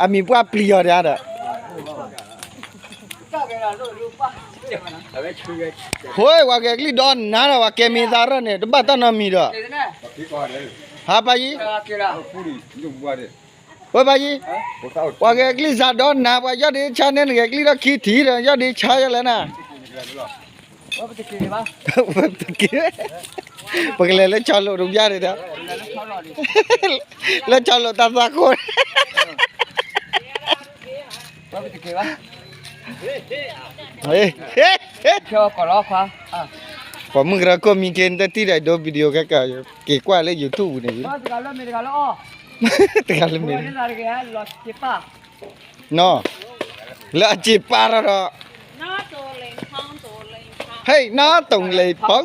အမံၤပှၢ်ပျံၤအီၤတဂၤဒီး ဃိ ပှၤဂဲၤကလံၣ်ဒီနၤဒီး ပှၤကဲမ့ၢ်သးရၢၣ်န့ၣ် တဘၣ်တၢ်နီတမံၤဒီး, ဟါပၢ်ယံၤ, ဝဲပၢ်ယံၤ, ပှၤဂဲၤကလံၣ်စးဒီနၤ ပှၤယီၢ်ဒ့ဆါန့ၣ် နဂဲၤကလံၣ်ဒီခံထံၣ်ဒီး ယီၢ်ဒ့ဆါယဲလဲၣ်နၤ, ပကလဲၤလၢဆီလိာ်တဘျီန့ၣ်ဒီး, လၢဆီလိာ်တၢ်သးခိၣ် ပှၤမုၢ်ကရၢခိၣ်မံခ့ နတထံၣ်ဒီးဒိ video ခဲကၢ် က့ၤကွၢ်လၢ YouTube န့ၣ်, တဂၤလၢမ့ၢ်, နီၤ, လၢအစံးပာ်ထီၣ်ဒီး, ဟဲ နီၢ်တိၢ်လ့ၤဖီ,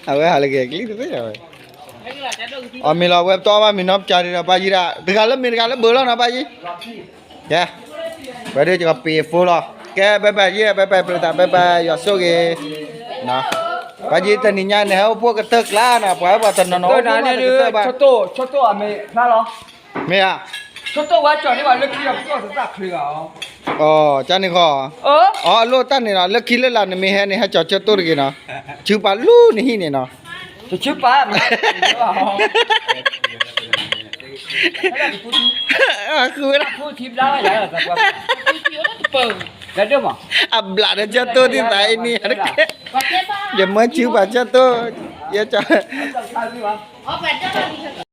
အဝဲဟးလၢဂဲၤကလံၣ်တသ့ဝဲ, အီၣ်မ့ၤလီၤ ဝဲပတအီၣ်ဘၣ်မ့ၤနီတကးဒံးဒီး ပၢ်ယံၤဒၣ် တဂၤလၢမ့ၢ်တဂၤလၢဘၢလီၤနီၤ ပၢ်ယံၤ, ကဲ, ဝဲဒၣ်ယကပ့ၤဖိလီၤ, ကဲ bye bye ယဲ bye bye ပျုၤသး bye bye ယွၤဆိၣ်ဂ့ၤ, ပၢ်ယံၤ တနံၤညါန့ၣ် ဟဲအိၣ်ဖှိၣ်ကတၢၢ်ကျါနီၤ ပှၤဟဲပှၤတနီၤနီၤ အိၣ်ဖှိၣ်ကတၢၢ်ဘၣ်, မ့ၢ်ဧါ, အီ ကန့ၣ်ဃီ, အီ အလိၣ်တၢ်န့ၣ်နီၤ လၢခံလၢလာ်နမ့ၢ်ဟဲန့ၣ် ဟဲကၠီၤကၢၢ်တိၢ်တဂ့ၤနီၤ, ဆူပာ်လူၤနဟံၣ်န့ၣ်နီၤ, ဆူပာ် ဃုဝဲဒၣ်, အဘျးဒီးကၢၢ်တိၢ်သ့ၣ်သးအံၤန့ၣ်, ယမၢဆူပာ်ကၢၢ်တိၢ်, ယကၠီ